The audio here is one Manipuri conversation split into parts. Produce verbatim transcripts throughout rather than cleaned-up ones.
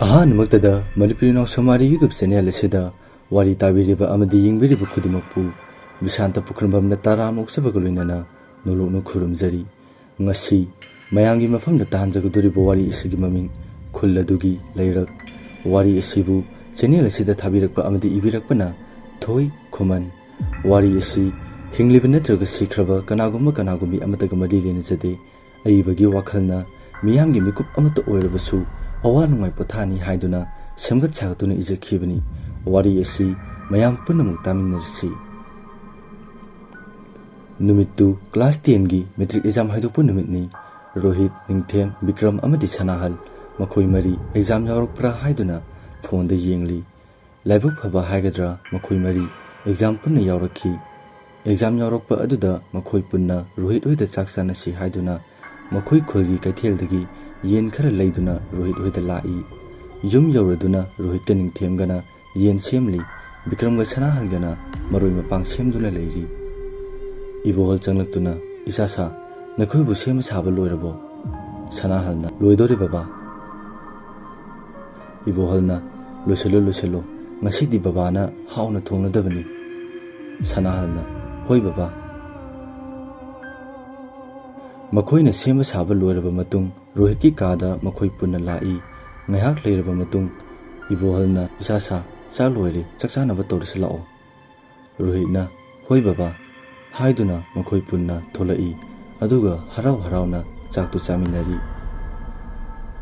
ꯑꯍꯥꯟꯕꯃꯛꯇꯗ ꯃꯅꯤꯄꯨꯔꯤ ꯅꯥꯎ ꯁꯣꯃꯥꯔꯤ YouTube channel ꯑꯁꯤꯗ ꯋꯥꯔꯤ ꯇꯥꯕꯤꯔꯤꯕ ꯑꯃꯗꯤ ꯌꯦꯡꯕꯤꯔꯤꯕ ꯈꯨꯗꯤꯡꯃꯛꯄꯨ ꯕꯤꯁꯥꯟꯇ ꯄꯨꯈ꯭ꯔꯝꯕꯝꯅ ꯇꯔꯥꯝꯅ ꯑꯣꯛꯆꯕꯒ ꯂꯣꯏꯅꯅ ꯅꯣꯂꯨꯛꯅ ꯈꯨꯔꯨꯝꯖꯔꯤ꯫ ꯉꯁꯤ ꯃꯌꯥꯝꯒꯤ ꯃꯐꯝꯗ ꯇꯥꯍꯟꯖꯒꯗꯧꯔꯤꯕ ꯋꯥꯔꯤ ꯑꯁꯤꯒꯤ ꯃꯃꯤꯡ ꯈꯨꯜ ꯑꯗꯨꯒꯤ ꯂꯩꯔꯛ꯫ ꯋꯥꯔꯤ ꯑꯁꯤꯕꯨ channel ꯑꯁꯤꯗ ꯊꯥꯕꯤꯔꯛꯄ ꯑꯃꯗꯤ ꯏꯕꯤꯔꯛꯄꯅ ꯊꯣꯏ ꯈꯨꯃꯟ꯫ ꯋꯥꯔꯤ ꯑꯁꯤ ꯍꯤꯡꯂꯤꯕ ꯅꯠꯇ꯭ꯔꯒ ꯁꯤꯈ꯭ꯔꯕ ꯀꯅꯥꯒꯨꯝꯕ ꯀꯅꯥꯒꯨꯝꯕꯤ ꯑꯃꯠꯇꯒ ꯃꯔꯤ ꯂꯩꯅꯖꯗꯦ꯫ ꯑꯏꯕꯒꯤ ꯋꯥꯈꯜꯅ ꯃꯤꯌꯥꯝꯒꯤ ꯃꯤꯀꯨꯞ ꯑꯃꯠꯇ ꯑꯣꯏꯔꯕꯁꯨ ꯑꯋꯥ ꯅꯨꯡꯉꯥꯏ ꯄꯣꯊꯥꯅꯤ ꯍꯥꯏꯗꯨꯅ ꯁꯦꯝꯒꯠ ꯁꯥꯒꯠꯇꯨꯅ ꯏꯖꯈꯤꯕꯅꯤ꯫ ꯋꯥꯔꯤ ꯑꯁꯤ ꯃꯌꯥꯝ ꯄꯨꯝꯅꯃꯛ ꯇꯥꯃꯤꯟꯅꯔꯁꯤ꯫ ꯅꯨꯃꯤꯠꯇꯨ class ten ꯒꯤ matric exam ꯍꯥꯏꯗꯣꯛꯄ ꯅꯨꯃꯤꯠꯅꯤ꯫ ꯔꯣꯍꯤꯠ, ꯅꯤꯡꯊꯦꯝ, ꯕꯤꯀ꯭ꯔꯝ ꯑꯃꯗꯤ ꯁꯅꯥꯍꯜ ꯃꯈꯣꯏ ꯃꯔꯤ exam ꯌꯥꯎꯔꯛꯄ꯭ꯔꯥ ꯍꯥꯏꯗꯨꯅ phone ꯗ ꯌꯦꯡꯂꯤ꯫ ꯂꯥꯏꯕꯛ ꯐꯕ ꯍꯥꯏꯒꯗ꯭ꯔꯥ, ꯃꯈꯣꯏ ꯃꯔꯤ exam ꯄꯨꯟꯅ ꯌꯥꯎꯔꯛꯈꯤ꯫ Exam ꯌꯥꯎꯔꯛꯄ ꯑꯗꯨꯗ ꯃꯈꯣꯏ ꯄꯨꯟꯅ ꯔꯣꯍꯤꯠ ꯍꯣꯏꯗ ꯆꯥꯛ ꯆꯥꯅꯁꯤ ꯍꯥꯏꯗꯨꯅ ꯃꯈꯣꯏ ꯈꯨꯜꯒꯤ ꯀꯩꯊꯦꯜꯗꯒꯤ ꯌꯦꯟ ꯈꯔ ꯂꯩꯗꯨꯅ ꯔꯣꯍꯤꯠ ꯍꯣꯏꯗ ꯂꯥꯛꯏ꯫ ꯌꯨꯝ ꯌꯧꯔꯗꯨꯅ ꯔꯣꯍꯤꯠꯀ ꯅꯤꯡꯊꯦꯝꯒꯅ ꯌꯦꯟ ꯁꯦꯝꯂꯤ꯫ ꯕꯤꯀ꯭ꯔꯝꯒ ꯁꯅꯥꯍꯜꯒꯅ ꯃꯔꯣꯏ ꯃꯄꯥꯡ ꯁꯦꯝꯗꯨꯅ ꯂꯩꯔꯤ꯫ ꯏꯕꯣꯍꯜ ꯆꯪꯂꯛꯇꯨꯅ, "ꯏꯆꯥꯁꯥ, ꯅꯈꯣꯏꯕꯨ ꯁꯦꯝꯕ ꯁꯥꯕ ꯂꯣꯏꯔꯕꯣ?" ꯁꯅꯥꯍꯜꯅ, "ꯂꯣꯏꯗꯣꯔꯦ ꯕꯕꯥ꯫" ꯏꯕꯣꯍꯜꯅ, "ꯂꯣꯏꯁꯤꯜꯂꯨ, ꯂꯣꯏꯁꯤꯜꯂꯨ, ꯉꯁꯤꯗꯤ ꯕꯕꯥꯅ ꯍꯥꯎꯅ ꯊꯣꯡꯂꯗꯕꯅꯤ꯫" ꯁꯅꯥꯍꯜꯅ, "ꯍꯣꯏ ꯕꯕꯥ꯫" ꯃꯈꯣꯏꯅ ꯁꯦꯝꯕ ꯁꯥꯕ ꯂꯣꯏꯔꯕ ꯃꯇꯨꯡ ꯔꯣꯍꯤꯠꯀꯤ ꯀꯥꯗ ꯃꯈꯣꯏ ꯄꯨꯟꯅ ꯂꯥꯛꯏ꯫ ꯉꯥꯏꯍꯥꯛ ꯂꯩꯔꯕ ꯃꯇꯨꯡ ꯏꯕꯣꯍꯜꯅ, "ꯏꯆꯥꯁꯥ, ꯆꯥꯛ ꯂꯣꯏꯔꯦ, ꯆꯥꯛ ꯆꯥꯅꯕ ꯇꯧꯔꯁꯤ ꯂꯥꯛꯑꯣ꯫" ꯔꯣꯍꯤꯠꯅ, "ꯍꯣꯏ ꯕꯕꯥ" ꯍꯥꯏꯗꯨꯅ ꯃꯈꯣꯏ ꯄꯨꯟꯅ ꯊꯣꯛꯂꯛꯏ꯫ ꯑꯗꯨꯒ ꯍꯔꯥꯎ ꯍꯔꯥꯎꯅ ꯆꯥꯛꯇꯨ ꯆꯥꯃꯤꯟꯅꯔꯤ꯫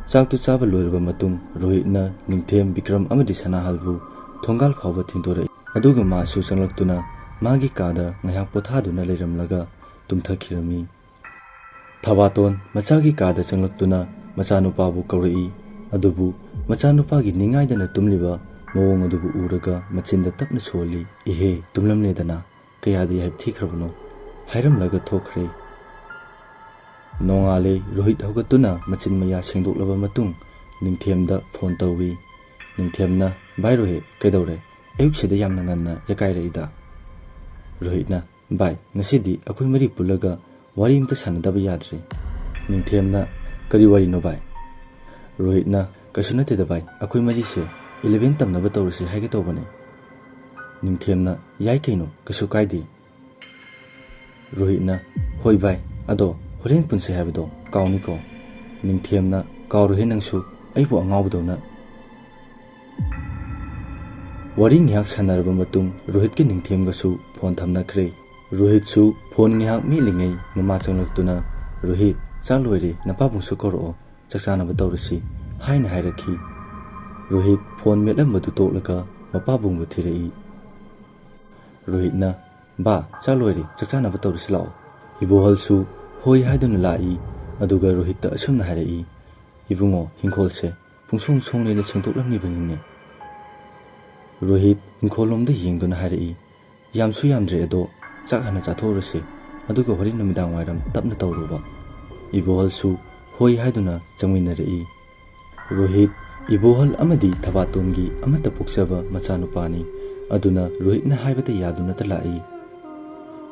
ꯆꯥꯛꯇꯨ ꯆꯥꯕ ꯂꯣꯏꯔꯕ ꯃꯇꯨꯡ ꯔꯣꯍꯤꯠꯅ ꯅꯤꯡꯊꯦꯝ, ꯕꯤꯀ꯭ꯔꯝ ꯑꯃꯗꯤ ꯁꯅꯥꯍꯜꯕꯨ ꯊꯣꯡꯒꯥꯜ ꯐꯥꯎꯕ ꯊꯤꯟꯗꯣꯔꯛꯏ꯫ ꯑꯗꯨꯒ ꯃꯥꯁꯨ ꯆꯪꯂꯛꯇꯨꯅ ꯃꯥꯒꯤ ꯀꯥꯗ ꯉꯥꯏꯍꯥꯛ ꯄꯣꯊꯥꯗꯨꯅ ꯂꯩꯔꯝꯂꯒ ꯇꯨꯝꯊꯈꯤꯔꯝꯃꯤ꯫ ꯊꯕꯥꯇꯣꯟ ꯃꯆꯥꯒꯤ ꯀꯥꯗ ꯆꯪꯂꯛꯇꯨꯅ ꯃꯆꯥꯅꯨꯄꯥꯕꯨ ꯀꯧꯔꯛꯏ꯫ ꯑꯗꯨꯕꯨ ꯃꯆꯥꯅꯨꯄꯥꯒꯤ ꯅꯤꯡꯉꯥꯏꯗꯅ ꯇꯨꯝꯂꯤꯕ ꯃꯑꯣꯡ ꯑꯗꯨꯕꯨ ꯎꯔꯒ ꯃꯆꯤꯟꯗ ꯇꯞꯅ ꯁꯣꯜꯂꯤ꯫ "ꯏꯍꯦ, ꯇꯨꯝꯂꯝꯂꯦꯗꯅ, ꯀꯌꯥꯗꯤ ꯍꯥꯏꯕ ꯊꯤꯈ꯭ꯔꯕꯅꯣ?" ꯍꯥꯏꯔꯝꯂꯒ ꯊꯣꯛꯈ꯭ꯔꯦ꯫ ꯅꯣꯡꯉꯥꯜꯂꯦ꯫ ꯔꯣꯍꯤꯠ ꯍꯧꯒꯠꯇꯨꯅ ꯃꯆꯤꯟ ꯃꯌꯥ ꯁꯦꯡꯗꯣꯛꯂꯕ ꯃꯇꯨꯡ ꯅꯤꯡꯊꯦꯝꯗ phone ꯇꯧꯏ꯫ ꯅꯤꯡꯊꯦꯝꯅ, "ꯚꯥꯏ ꯔꯣꯍꯤꯠ, ꯀꯩꯗꯧꯔꯦ? ꯑꯌꯨꯛꯁꯤꯗ ꯌꯥꯝꯅ ꯉꯟꯅ ꯌꯥꯀꯥꯏꯔꯛꯏꯗ?" ꯔꯣꯍꯤꯠꯅ, "ꯚꯥꯏ, ꯉꯁꯤꯗꯤ ꯑꯩꯈꯣꯏ ꯃꯔꯤ ꯄꯨꯜꯂꯒ ꯋꯥꯔꯤ ꯑꯝꯇ ꯁꯥꯟꯅꯗꯕ ꯌꯥꯗ꯭ꯔꯦ꯫" ꯅꯤꯡꯊꯦꯝꯅ, "ꯀꯔꯤ ꯋꯥꯔꯤꯅꯣ ꯚꯥꯏ?" ꯔꯣꯍꯤꯠꯅ, "ꯀꯩꯁꯨ ꯅꯠꯇꯦꯗ ꯚꯥꯏ, ꯑꯩꯈꯣꯏ ꯃꯔꯤꯁꯦ ꯏꯂꯚꯦꯟ ꯇꯝꯅꯕ ꯇꯧꯔꯁꯤ ꯍꯥꯏꯒꯦ ꯇꯧꯕꯅꯦ꯫" ꯅꯤꯡꯊꯦꯝꯅ, "ꯌꯥꯏ ꯀꯩꯅꯣ, ꯀꯩꯁꯨ ꯀꯥꯏꯗꯦ꯫" ꯔꯣꯍꯤꯠꯅ, "ꯍꯣꯏ ꯚꯥꯏ, ꯑꯗꯣ ꯍꯣꯔꯦꯟ ꯄꯨꯟꯁꯦ ꯍꯥꯏꯕꯗꯣ ꯀꯥꯎꯅꯤꯀꯣ꯫" ꯅꯤꯡꯊꯦꯝꯅ, "ꯀꯥꯎꯔꯣꯏꯍꯦ ꯅꯪꯁꯨ, ꯑꯩꯕꯨ ꯑꯉꯥꯎꯕꯗꯧꯅ꯫" ꯋꯥꯔꯤ ꯉꯥꯏꯍꯥꯛ ꯁꯥꯟꯅꯔꯕ ꯃꯇꯨꯡ ꯔꯣꯍꯤꯠꯀ ꯅꯤꯡꯊꯦꯝꯒꯁꯨ ꯐꯣꯟ ꯊꯝꯅꯈ꯭ꯔꯦ꯫ ꯔꯣꯍꯤꯠꯁꯨ ꯐꯣꯟ ꯉꯥꯏꯍꯥꯛ ꯃꯦꯠꯂꯤꯉꯩ ꯃꯃꯥ ꯆꯪꯂꯛꯇꯨꯅ, "ꯔꯣꯍꯤꯠ, ꯆꯥꯛ ꯂꯣꯏꯔꯦ, ꯅꯄꯥꯕꯨꯡꯁꯨ ꯀꯧꯔꯛꯑꯣ, ꯆꯥꯛ ꯆꯥꯅꯕ ꯇꯧꯔꯁꯤ" ꯍꯥꯏꯅ ꯍꯥꯏꯔꯛꯈꯤ꯫ ꯔꯣꯍꯤꯠ ꯐꯣꯟ ꯃꯦꯠꯂꯝꯕꯗꯨ ꯇꯣꯛꯂꯒ ꯃꯄꯥꯕꯨꯡꯕꯨ ꯊꯤꯔꯛꯏ꯫ ꯔꯣꯍꯤꯠꯅ, "ꯕꯥ, ꯆꯥꯛ ꯂꯣꯏꯔꯦ, ꯆꯥꯛ ꯆꯥꯅꯕ ꯇꯧꯔꯁꯤ ꯂꯥꯛꯑꯣ꯫" ꯏꯕꯣꯍꯜꯁꯨ ꯍꯣꯏ ꯍꯥꯏꯗꯨꯅ ꯂꯥꯛꯏ꯫ ꯑꯗꯨꯒ ꯔꯣꯍꯤꯠꯇ ꯑꯁꯨꯝꯅ ꯍꯥꯏꯔꯛꯏ, "ꯏꯕꯨꯡꯉꯣ, ꯍꯤꯡꯈꯣꯜꯁꯦ ꯄꯨꯡꯁꯣꯡ ꯁꯣꯡꯂꯦꯅ ꯁꯦꯡꯗꯣꯛꯂꯝꯂꯤꯕꯅꯤꯅꯦ꯫" ꯔꯣꯍꯤꯠ ꯏꯪꯈꯣꯜꯂꯣꯝꯗ ꯌꯦꯡꯗꯨꯅ ꯍꯥꯏꯔꯛꯏ, "ꯌꯥꯝꯁꯨ ꯌꯥꯝꯗ꯭ꯔꯦ ꯑꯗꯣ, ꯆꯥꯛ ꯍꯥꯟꯅ ꯆꯥꯊꯣꯛꯎꯔꯁꯦ, ꯑꯗꯨꯒ ꯍꯣꯔꯦꯟ ꯅꯨꯃꯤꯗꯥꯡ ꯋꯥꯏꯔꯝ ꯇꯞꯅ ꯇꯧꯔꯨꯕ꯫" ꯏꯕꯣꯍꯜꯁꯨ ꯍꯣꯏ ꯍꯥꯏꯗꯨꯅ ꯆꯪꯃꯤꯟꯅꯔꯛꯏ꯫ ꯔꯣꯍꯤꯠ ꯏꯕꯣꯍꯜ ꯑꯃꯗꯤ ꯊꯕꯥꯇꯣꯟꯒꯤ ꯑꯃꯠꯇ ꯄꯣꯛꯆꯕ ꯃꯆꯥꯅꯨꯄꯥꯅꯤ꯫ ꯑꯗꯨꯅ ꯔꯣꯍꯤꯠꯅ ꯍꯥꯏꯕꯇ ꯌꯥꯗꯨꯅꯇ ꯂꯥꯛꯏ꯫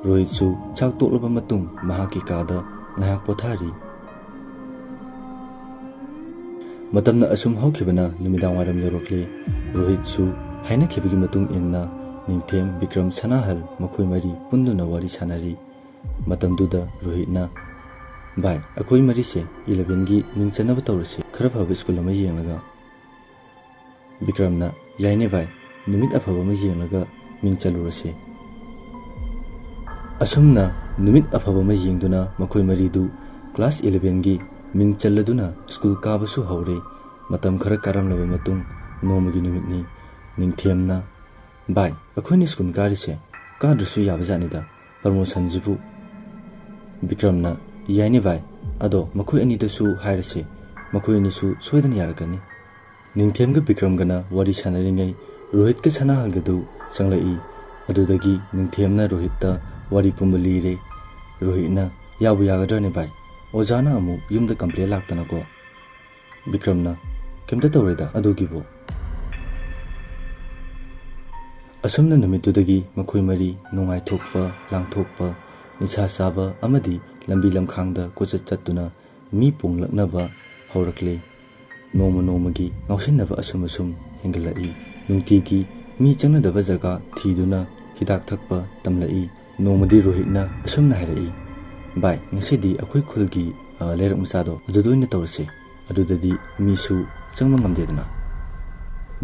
ꯔꯣꯍꯤꯠꯁꯨ ꯆꯥꯛ ꯇꯣꯛꯂꯕ ꯃꯇꯨꯡ ꯃꯍꯥꯛꯀꯤ ꯀꯥꯗ ꯉꯥꯏꯍꯥꯛ ꯄꯣꯊꯥꯔꯤ꯫ ꯃꯇꯝꯅ ꯑꯁꯨꯝ ꯍꯧꯈꯤꯕꯅ ꯅꯨꯃꯤꯗꯥꯡ ꯋꯥꯏꯔꯝ ꯌꯧꯔꯛꯂꯦ꯫ ꯔꯣꯍꯤꯠꯁꯨ ꯍꯥꯏꯅꯈꯤꯕꯒꯤ ꯃꯇꯨꯡ ꯏꯟꯅ ꯅꯤꯡꯊꯦꯝ, ꯕꯤꯀ꯭ꯔꯝ, ꯁꯅꯥꯍꯜ ꯃꯈꯣꯏ ꯃꯔꯤ ꯄꯨꯟꯗꯨꯅ ꯋꯥꯔꯤ ꯁꯥꯟꯅꯔꯤ꯫ ꯃꯇꯝꯗꯨꯗ ꯔꯣꯍꯤꯠꯅ, "ꯚꯥꯏ, ꯑꯩꯈꯣꯏ ꯃꯔꯤꯁꯦ ꯏꯂꯚꯦꯟꯒꯤ ꯃꯤꯡ ꯆꯟꯅꯕ ꯇꯧꯔꯁꯤ, ꯈꯔ ꯐꯕ ꯁ꯭ꯀꯨꯜ ꯑꯃ ꯌꯦꯡꯂꯒ꯫" ꯕꯤꯀ꯭ꯔꯝꯅ, "ꯌꯥꯏꯅꯦ ꯚꯥꯏ, ꯅꯨꯃꯤꯠ ꯑꯐꯕ ꯑꯃ ꯌꯦꯡꯂꯒ ꯃꯤꯡ ꯆꯜꯂꯨꯔꯁꯤ꯫" ꯑꯁꯨꯝꯅ ꯅꯨꯃꯤꯠ ꯑꯐꯕ ꯑꯃ ꯌꯦꯡꯗꯨꯅ ꯃꯈꯣꯏ ꯃꯔꯤꯗꯨ ꯀ꯭ꯂꯥꯁ ꯏꯂꯚꯦꯟꯒꯤ ꯃꯤꯡ ꯆꯜꯂꯗꯨꯅ ꯁ꯭ꯀꯨꯜ ꯀꯥꯕꯁꯨ ꯍꯧꯔꯦ꯫ ꯃꯇꯝ ꯈꯔ ꯀꯥꯔꯝꯂꯕ ꯃꯇꯨꯡ ꯅꯣꯡꯃꯒꯤ ꯅꯨꯃꯤꯠꯅꯤ꯫ ꯅꯤꯡꯊꯦꯝꯅ, "ꯚꯥꯏ, ꯑꯩꯈꯣꯏꯅ ꯁ꯭ꯀꯨꯜ ꯀꯥꯔꯤꯁꯦ ꯀꯥꯗ꯭ꯔꯁꯨ ꯌꯥꯕꯖꯥꯠꯅꯤꯗ, ꯄ꯭ꯔꯃꯣꯁꯟꯁꯤꯕꯨ꯫" ꯕꯤꯀ꯭ꯔꯝꯅ, "ꯌꯥꯏꯅꯦ ꯚꯥꯏ, ꯑꯗꯣ ꯃꯈꯣꯏ ꯑꯅꯤꯗꯁꯨ ꯍꯥꯏꯔꯁꯦ, ꯃꯈꯣꯏ ꯑꯅꯤꯁꯨ ꯁꯣꯏꯗꯅ ꯌꯥꯔꯛꯀꯅꯤ꯫" ꯅꯤꯡꯊꯦꯝꯒ ꯕꯤꯀ꯭ꯔꯝꯒꯅ ꯋꯥꯔꯤ ꯁꯥꯟꯅꯔꯤꯉꯩ ꯔꯣꯍꯤꯠꯀ ꯁꯅꯥꯍꯜꯒꯗꯨ ꯆꯪꯂꯛꯏ꯫ ꯑꯗꯨꯗꯒꯤ ꯅꯤꯡꯊꯦꯝꯅ ꯔꯣꯍꯤꯠꯇ ꯋꯥꯔꯤ ꯄꯨꯝꯕ ꯂꯤꯔꯦ꯫ ꯔꯣꯍꯤꯠꯅ, "ꯌꯥꯕꯨ ꯌꯥꯒꯗ꯭ꯔꯅꯦ ꯚꯥꯏ? ꯑꯣꯖꯥꯅ ꯑꯃꯨꯛ ꯌꯨꯝꯗ ꯀꯝꯄ꯭ꯂꯦꯟ ꯂꯥꯛꯇꯅꯀꯣ꯫" ꯕꯤꯀ꯭ꯔꯝꯅ, "ꯀꯩꯝꯇ ꯇꯧꯔꯣꯏꯗ ꯑꯗꯨꯒꯤꯕꯨ꯫" ꯑꯁꯨꯝꯅ ꯅꯨꯃꯤꯠꯇꯨꯗꯒꯤ ꯃꯈꯣꯏ ꯃꯔꯤ ꯅꯨꯡꯉꯥꯏꯊꯣꯛꯄ, ꯂꯥꯡꯊꯣꯛꯄ, ꯅꯤꯁꯥ ꯆꯥꯕ ꯑꯃꯗꯤ ꯂꯝꯕꯤ ꯂꯝꯈꯥꯡꯗ ꯀꯣꯏꯆꯠ ꯆꯠꯇꯨꯅ ꯃꯤ ꯄꯣꯡꯂꯛꯅꯕ ꯍꯧꯔꯛꯂꯦ꯫ ꯅꯣꯡꯃ ꯅꯣꯡꯃꯒꯤ ꯉꯥꯎꯁꯤꯟꯅꯕ ꯑꯁꯨꯝ ꯑꯁꯨꯝ ꯍꯦꯟꯒꯠꯂꯛꯏ꯫ ꯅꯨꯡꯇꯤꯒꯤ ꯃꯤ ꯆꯪꯅꯗꯕ ꯖꯒꯥ ꯊꯤꯗꯨꯅ ꯍꯤꯗꯥꯛ ꯊꯛꯄ ꯇꯝꯂꯛꯏ꯫ ꯅꯣꯡꯃꯗꯤ ꯔꯣꯍꯤꯠꯅ ꯑꯁꯨꯝꯅ ꯍꯥꯏꯔꯛꯏ, "ꯚꯥꯏ, ꯉꯁꯤꯗꯤ ꯑꯩꯈꯣꯏ ꯈꯨꯜꯒꯤ, ꯑ, ꯂꯩꯔꯛ ꯃꯆꯥꯗꯣ ꯑꯗꯨꯗ ꯑꯣꯏꯅ ꯇꯧꯔꯁꯦ꯫ ꯑꯗꯨꯗꯗꯤ ꯃꯤꯁꯨ ꯆꯪꯕ ꯉꯝꯗꯦꯗꯅ꯫"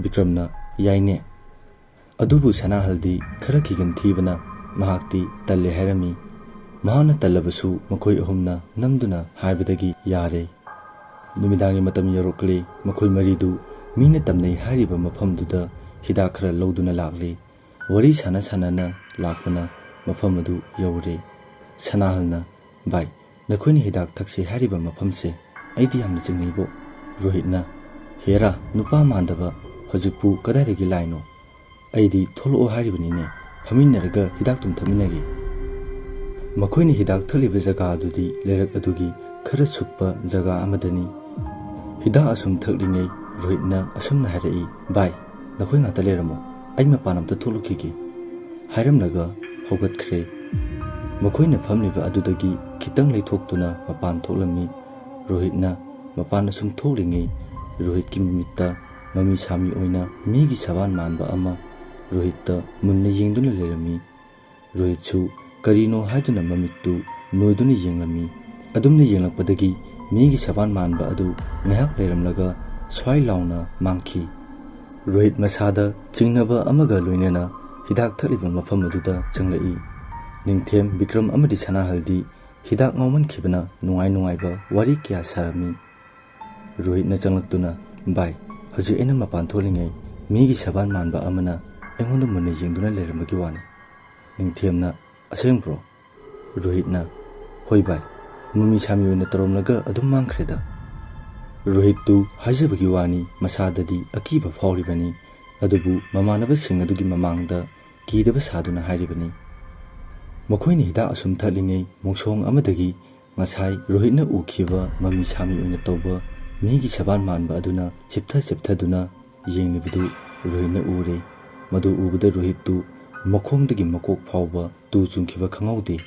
ꯕꯤꯀ꯭ꯔꯝꯅ, "ꯌꯥꯏꯅꯦ꯫ ꯑꯗꯨꯕꯨ ꯁꯅꯥꯍꯜꯗꯤ ꯈꯔ ꯈꯤꯒꯟ ꯊꯤꯕꯅ ꯃꯍꯥꯛꯇꯤ ꯇꯜꯂꯦ ꯍꯥꯏꯔꯝꯃꯤ꯫ ꯃꯍꯥꯛꯅ ꯇꯜꯂꯕꯁꯨ ꯃꯈꯣꯏ ꯑꯍꯨꯝꯅ ꯅꯝꯗꯨꯅ ꯍꯥꯏꯕꯗꯒꯤ ꯌꯥꯔꯦ꯫" ꯅꯨꯃꯤꯗꯥꯡꯒꯤ ꯃꯇꯝ ꯌꯧꯔꯛꯂꯦ꯫ ꯃꯈꯣꯏ ꯃꯔꯤꯗꯨ ꯃꯤꯅ ꯇꯝꯅꯩ ꯍꯥꯏꯔꯤꯕ ꯃꯐꯝꯗꯨꯗ ꯍꯤꯗꯥꯛ ꯈꯔ ꯂꯧꯗꯨꯅ ꯂꯥꯛꯂꯦ꯫ ꯋꯥꯔꯤ ꯁꯥꯟꯅ ꯁꯥꯟꯅꯅ ꯂꯥꯛꯄꯅ ꯃꯐꯝ ꯑꯗꯨ ꯌꯧꯔꯦ꯫ ꯁꯅꯥꯍꯜꯅ, "ꯚꯥꯏ, ꯅꯈꯣꯏꯅ ꯍꯤꯗꯥꯛ ꯊꯛꯁꯤ ꯍꯥꯏꯔꯤꯕ ꯃꯐꯝꯁꯦ ꯑꯩꯗꯤ ꯌꯥꯝꯅ ꯆꯤꯡꯅꯩꯕꯣ꯫" ꯔꯣꯍꯤꯠꯅ, "ꯍꯦꯔꯥ, ꯅꯨꯄꯥ ꯃꯥꯟꯗꯕ, ꯍꯧꯖꯤꯛꯄꯨ ꯀꯗꯥꯏꯗꯒꯤ ꯂꯥꯏꯅꯣ? ꯑꯩꯗꯤ ꯊꯣꯛꯂꯛꯑꯣ ꯍꯥꯏꯔꯤꯕꯅꯤꯅꯦ, ꯐꯝꯃꯤꯟꯅꯔꯒ ꯍꯤꯗꯥꯛꯇꯨꯝ ꯊꯛꯃꯤꯟꯅꯒꯦ꯫" ꯃꯈꯣꯏꯅ ꯍꯤꯗꯥꯛ ꯊꯛꯂꯤꯕ ꯖꯒꯥ ꯑꯗꯨꯗꯤ ꯂꯩꯔꯛ ꯑꯗꯨꯒꯤ ꯈꯔ ꯁꯨꯛꯄ ꯖꯒꯥ ꯑꯃꯗꯅꯤ꯫ ꯍꯤꯗꯥꯛ ꯑꯁꯨꯝ ꯊꯛꯂꯤꯉꯩ ꯔꯣꯍꯤꯠꯅ ꯑꯁꯨꯝꯅ ꯍꯥꯏꯔꯛꯏ, "ꯚꯥꯏ, ꯅꯈꯣꯏ ꯉꯥꯛꯇ ꯂꯩꯔꯝꯃꯣ, ꯑꯩ ꯃꯄꯥꯟ ꯑꯝꯇ ꯊꯣꯛꯂꯨꯈꯤꯒꯦ꯫" ꯍꯥꯏꯔꯝꯂꯒ ꯍꯧꯒꯠꯈ꯭ꯔꯦ꯫ ꯃꯈꯣꯏꯅ ꯐꯝꯂꯤꯕ ꯑꯗꯨꯗꯒꯤ ꯈꯤꯇꯪ ꯂꯩꯊꯣꯛꯇꯨꯅ ꯃꯄꯥꯟ ꯊꯣꯛꯂꯝꯃꯤ꯫ ꯔꯣꯍꯤꯠꯅ ꯃꯄꯥꯟ ꯑꯁꯨꯝ ꯊꯣꯛꯂꯤꯉꯩ ꯔꯣꯍꯤꯠꯀꯤ ꯃꯃꯤꯠꯇ ꯃꯃꯤ ꯁꯥꯃꯤ ꯑꯣꯏꯅ ꯃꯤꯒꯤ ꯁꯕꯥꯟ ꯃꯥꯟꯕ ꯑꯃ ꯔꯣꯍꯤꯠꯇ ꯃꯨꯟꯅ ꯌꯦꯡꯗꯨꯅ ꯂꯩꯔꯝꯃꯤ꯫ ꯔꯣꯍꯤꯠꯁꯨ ꯀꯔꯤꯅꯣ ꯍꯥꯏꯗꯨꯅ ꯃꯃꯤꯠꯇꯨ ꯅꯣꯏꯗꯨꯅ ꯌꯦꯡꯂꯝꯃꯤ꯫ ꯑꯗꯨꯝꯅ ꯌꯦꯡꯂꯛꯄꯗꯒꯤ ꯃꯤꯒꯤ ꯁꯕꯥꯟ ꯃꯥꯟꯕ ꯑꯗꯨ ꯉꯥꯏꯍꯥꯛ ꯂꯩꯔꯝꯂꯒ ꯁ꯭ꯋꯥꯏ ꯂꯥꯎꯅ ꯃꯥꯡꯈꯤ꯫ ꯔꯣꯍꯤꯠ ꯃꯁꯥꯗ ꯆꯤꯡꯅꯕ ꯑꯃꯒ ꯂꯣꯏꯅꯅ ꯍꯤꯗꯥꯛ ꯊꯛꯂꯤꯕ ꯃꯐꯝ ꯑꯗꯨꯗ ꯆꯪꯂꯛꯏ꯫ ꯅꯤꯡꯊꯦꯝ, ꯕꯤꯀ꯭ꯔꯝ ꯑꯃꯗꯤ ꯁꯅꯥꯍꯜꯗꯤ ꯍꯤꯗꯥꯛ ꯉꯥꯎꯃꯟꯈꯤꯕꯅ ꯅꯨꯡꯉꯥꯏ ꯅꯨꯡꯉꯥꯏꯕ ꯋꯥꯔꯤ ꯀꯌꯥ ꯁꯥꯔꯝꯃꯤ꯫ ꯔꯣꯍꯤꯠꯅ ꯆꯪꯂꯛꯇꯨꯅ, "ꯚꯥꯏ, ꯍꯧꯖꯤꯛ ꯑꯩꯅ ꯃꯄꯥꯟ ꯊꯣꯛꯂꯤꯉꯩ ꯃꯤꯒꯤ ꯁꯕꯥꯟ ꯃꯥꯟꯕ ꯑꯃꯅ ꯑꯩꯉꯣꯟꯗ ꯃꯨꯟꯅ ꯌꯦꯡꯗꯨꯅ ꯂꯩꯔꯝꯕꯒꯤ ꯋꯥꯅꯤ꯫" ꯅꯤꯡꯊꯦꯝꯅ, "ꯑꯁꯦꯡꯕ꯭ꯔꯣ?" ꯔꯣꯍꯤꯠꯅ, "ꯍꯣꯏ ꯚꯥꯏ, ꯃꯃꯤ ꯁꯥꯃꯤ ꯑꯣꯏꯅ ꯇꯧꯔꯝꯂꯒ ꯑꯗꯨꯝ ꯃꯥꯡꯈ꯭ꯔꯦꯗ꯫" ꯔꯣꯍꯤꯠꯇꯨ ꯍꯥꯏꯖꯕꯒꯤ ꯋꯥꯅꯤ, ꯃꯁꯥꯗꯗꯤ ꯑꯀꯤꯕ ꯐꯥꯎꯔꯤꯕꯅꯤ꯫ ꯑꯗꯨꯕꯨ ꯃꯃꯥꯟꯅꯕꯁꯤꯡ ꯑꯗꯨꯒꯤ ꯃꯃꯥꯡꯗ ꯀꯤꯗꯕ ꯁꯥꯗꯨꯅ ꯍꯥꯏꯔꯤꯕꯅꯤ꯫ ꯃꯈꯣꯏꯅ ꯍꯤꯗꯥꯛ ꯑꯁꯨꯝ ꯊꯛꯂꯤꯉꯩ ꯃꯣꯡꯁꯣꯡ ꯑꯃꯗꯒꯤ ꯉꯁꯥꯏ ꯔꯣꯍꯤꯠꯅ ꯎꯈꯤꯕ ꯃꯃꯤ ꯁꯥꯃꯤ ꯑꯣꯏꯅ ꯇꯧꯕ ꯃꯤꯒꯤ ꯁꯕꯥꯟ ꯃꯥꯟꯕ ꯑꯗꯨꯅ ꯆꯤꯞꯊ ꯆꯤꯞꯊꯗꯨꯅ ꯌꯦꯡꯂꯤꯕꯗꯨ ꯔꯣꯍꯤꯠꯅ ꯎꯔꯦ꯫ ꯃꯗꯨ ꯎꯕꯗ ꯔꯣꯍꯤꯠꯇꯨ ꯃꯈꯣꯡꯗꯒꯤ ꯃꯀꯣꯛ ꯐꯥꯎꯕ ꯇꯨ ꯆꯨꯡꯈꯤꯕ ꯈꯪꯍꯧꯗꯦ꯫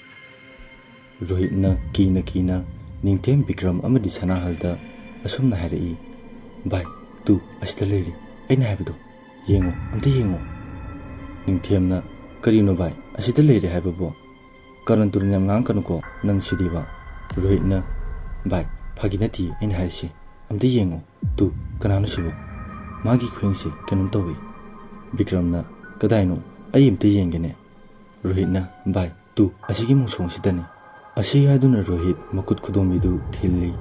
ꯔꯣꯍꯤꯠꯅ ꯀꯤꯅ ꯀꯤꯅ ꯅꯤꯡꯊꯦꯝ, ꯕꯤꯀ꯭ꯔꯝ ꯑꯃꯗꯤ ꯁꯅꯥꯍꯜꯗ ꯑꯁꯨꯝꯅ ꯍꯥꯏꯔꯛꯏ, "ꯚꯥꯏ, ꯇꯨ, ꯑꯁꯤꯗ ꯂꯩꯔꯦ, ꯑꯩꯅ ꯍꯥꯏꯕꯗꯣ, ꯌꯦꯡꯉꯣ, ꯑꯝꯇ ꯌꯦꯡꯉꯣ꯫" ꯅꯤꯡꯊꯦꯝꯅ, "ꯀꯔꯤꯅꯣ ꯚꯥꯏ, ꯑꯁꯤꯗ ꯂꯩꯔꯦ ꯍꯥꯏꯕꯕꯣ? ꯀꯔꯟ ꯇꯨꯔꯟ ꯌꯥꯝ ꯉꯥꯡꯀꯅꯨꯀꯣ ꯅꯪ ꯁꯤꯗꯤꯕ꯫" ꯔꯣꯍꯤꯠꯅ, "ꯚꯥꯏ, ꯐꯥꯒꯤ ꯅꯠꯇꯤꯌꯦ ꯑꯩꯅ ꯍꯥꯏꯔꯤꯁꯦ, ꯑꯝꯇ ꯌꯦꯡꯉꯣ, ꯇꯨ, ꯀꯅꯥꯅꯣ ꯁꯤꯕꯣ? ꯃꯥꯒꯤ ꯈꯨꯌꯦꯡꯁꯦ ꯀꯩꯅꯣꯝ ꯇꯧꯏ꯫" ꯕꯤꯀ꯭ꯔꯝꯅ, "ꯀꯗꯥꯏꯅꯣ? ꯑꯩ ꯑꯝꯇ ꯌꯦꯡꯒꯦꯅꯦ꯫" ꯔꯣꯍꯤꯠꯅ, "ꯚꯥꯏ, ꯇꯨ, ꯑꯁꯤꯒꯤ ꯃꯣꯡꯁꯣꯡꯁꯤꯗꯅꯤ꯫" ꯑꯁꯤ ꯍꯥꯏꯗꯨꯅ ꯔꯣꯍꯤꯠ ꯃꯈꯨꯠ ꯈꯨꯗꯣꯝꯕꯤꯗꯨ ꯊꯤꯜꯂꯤ꯫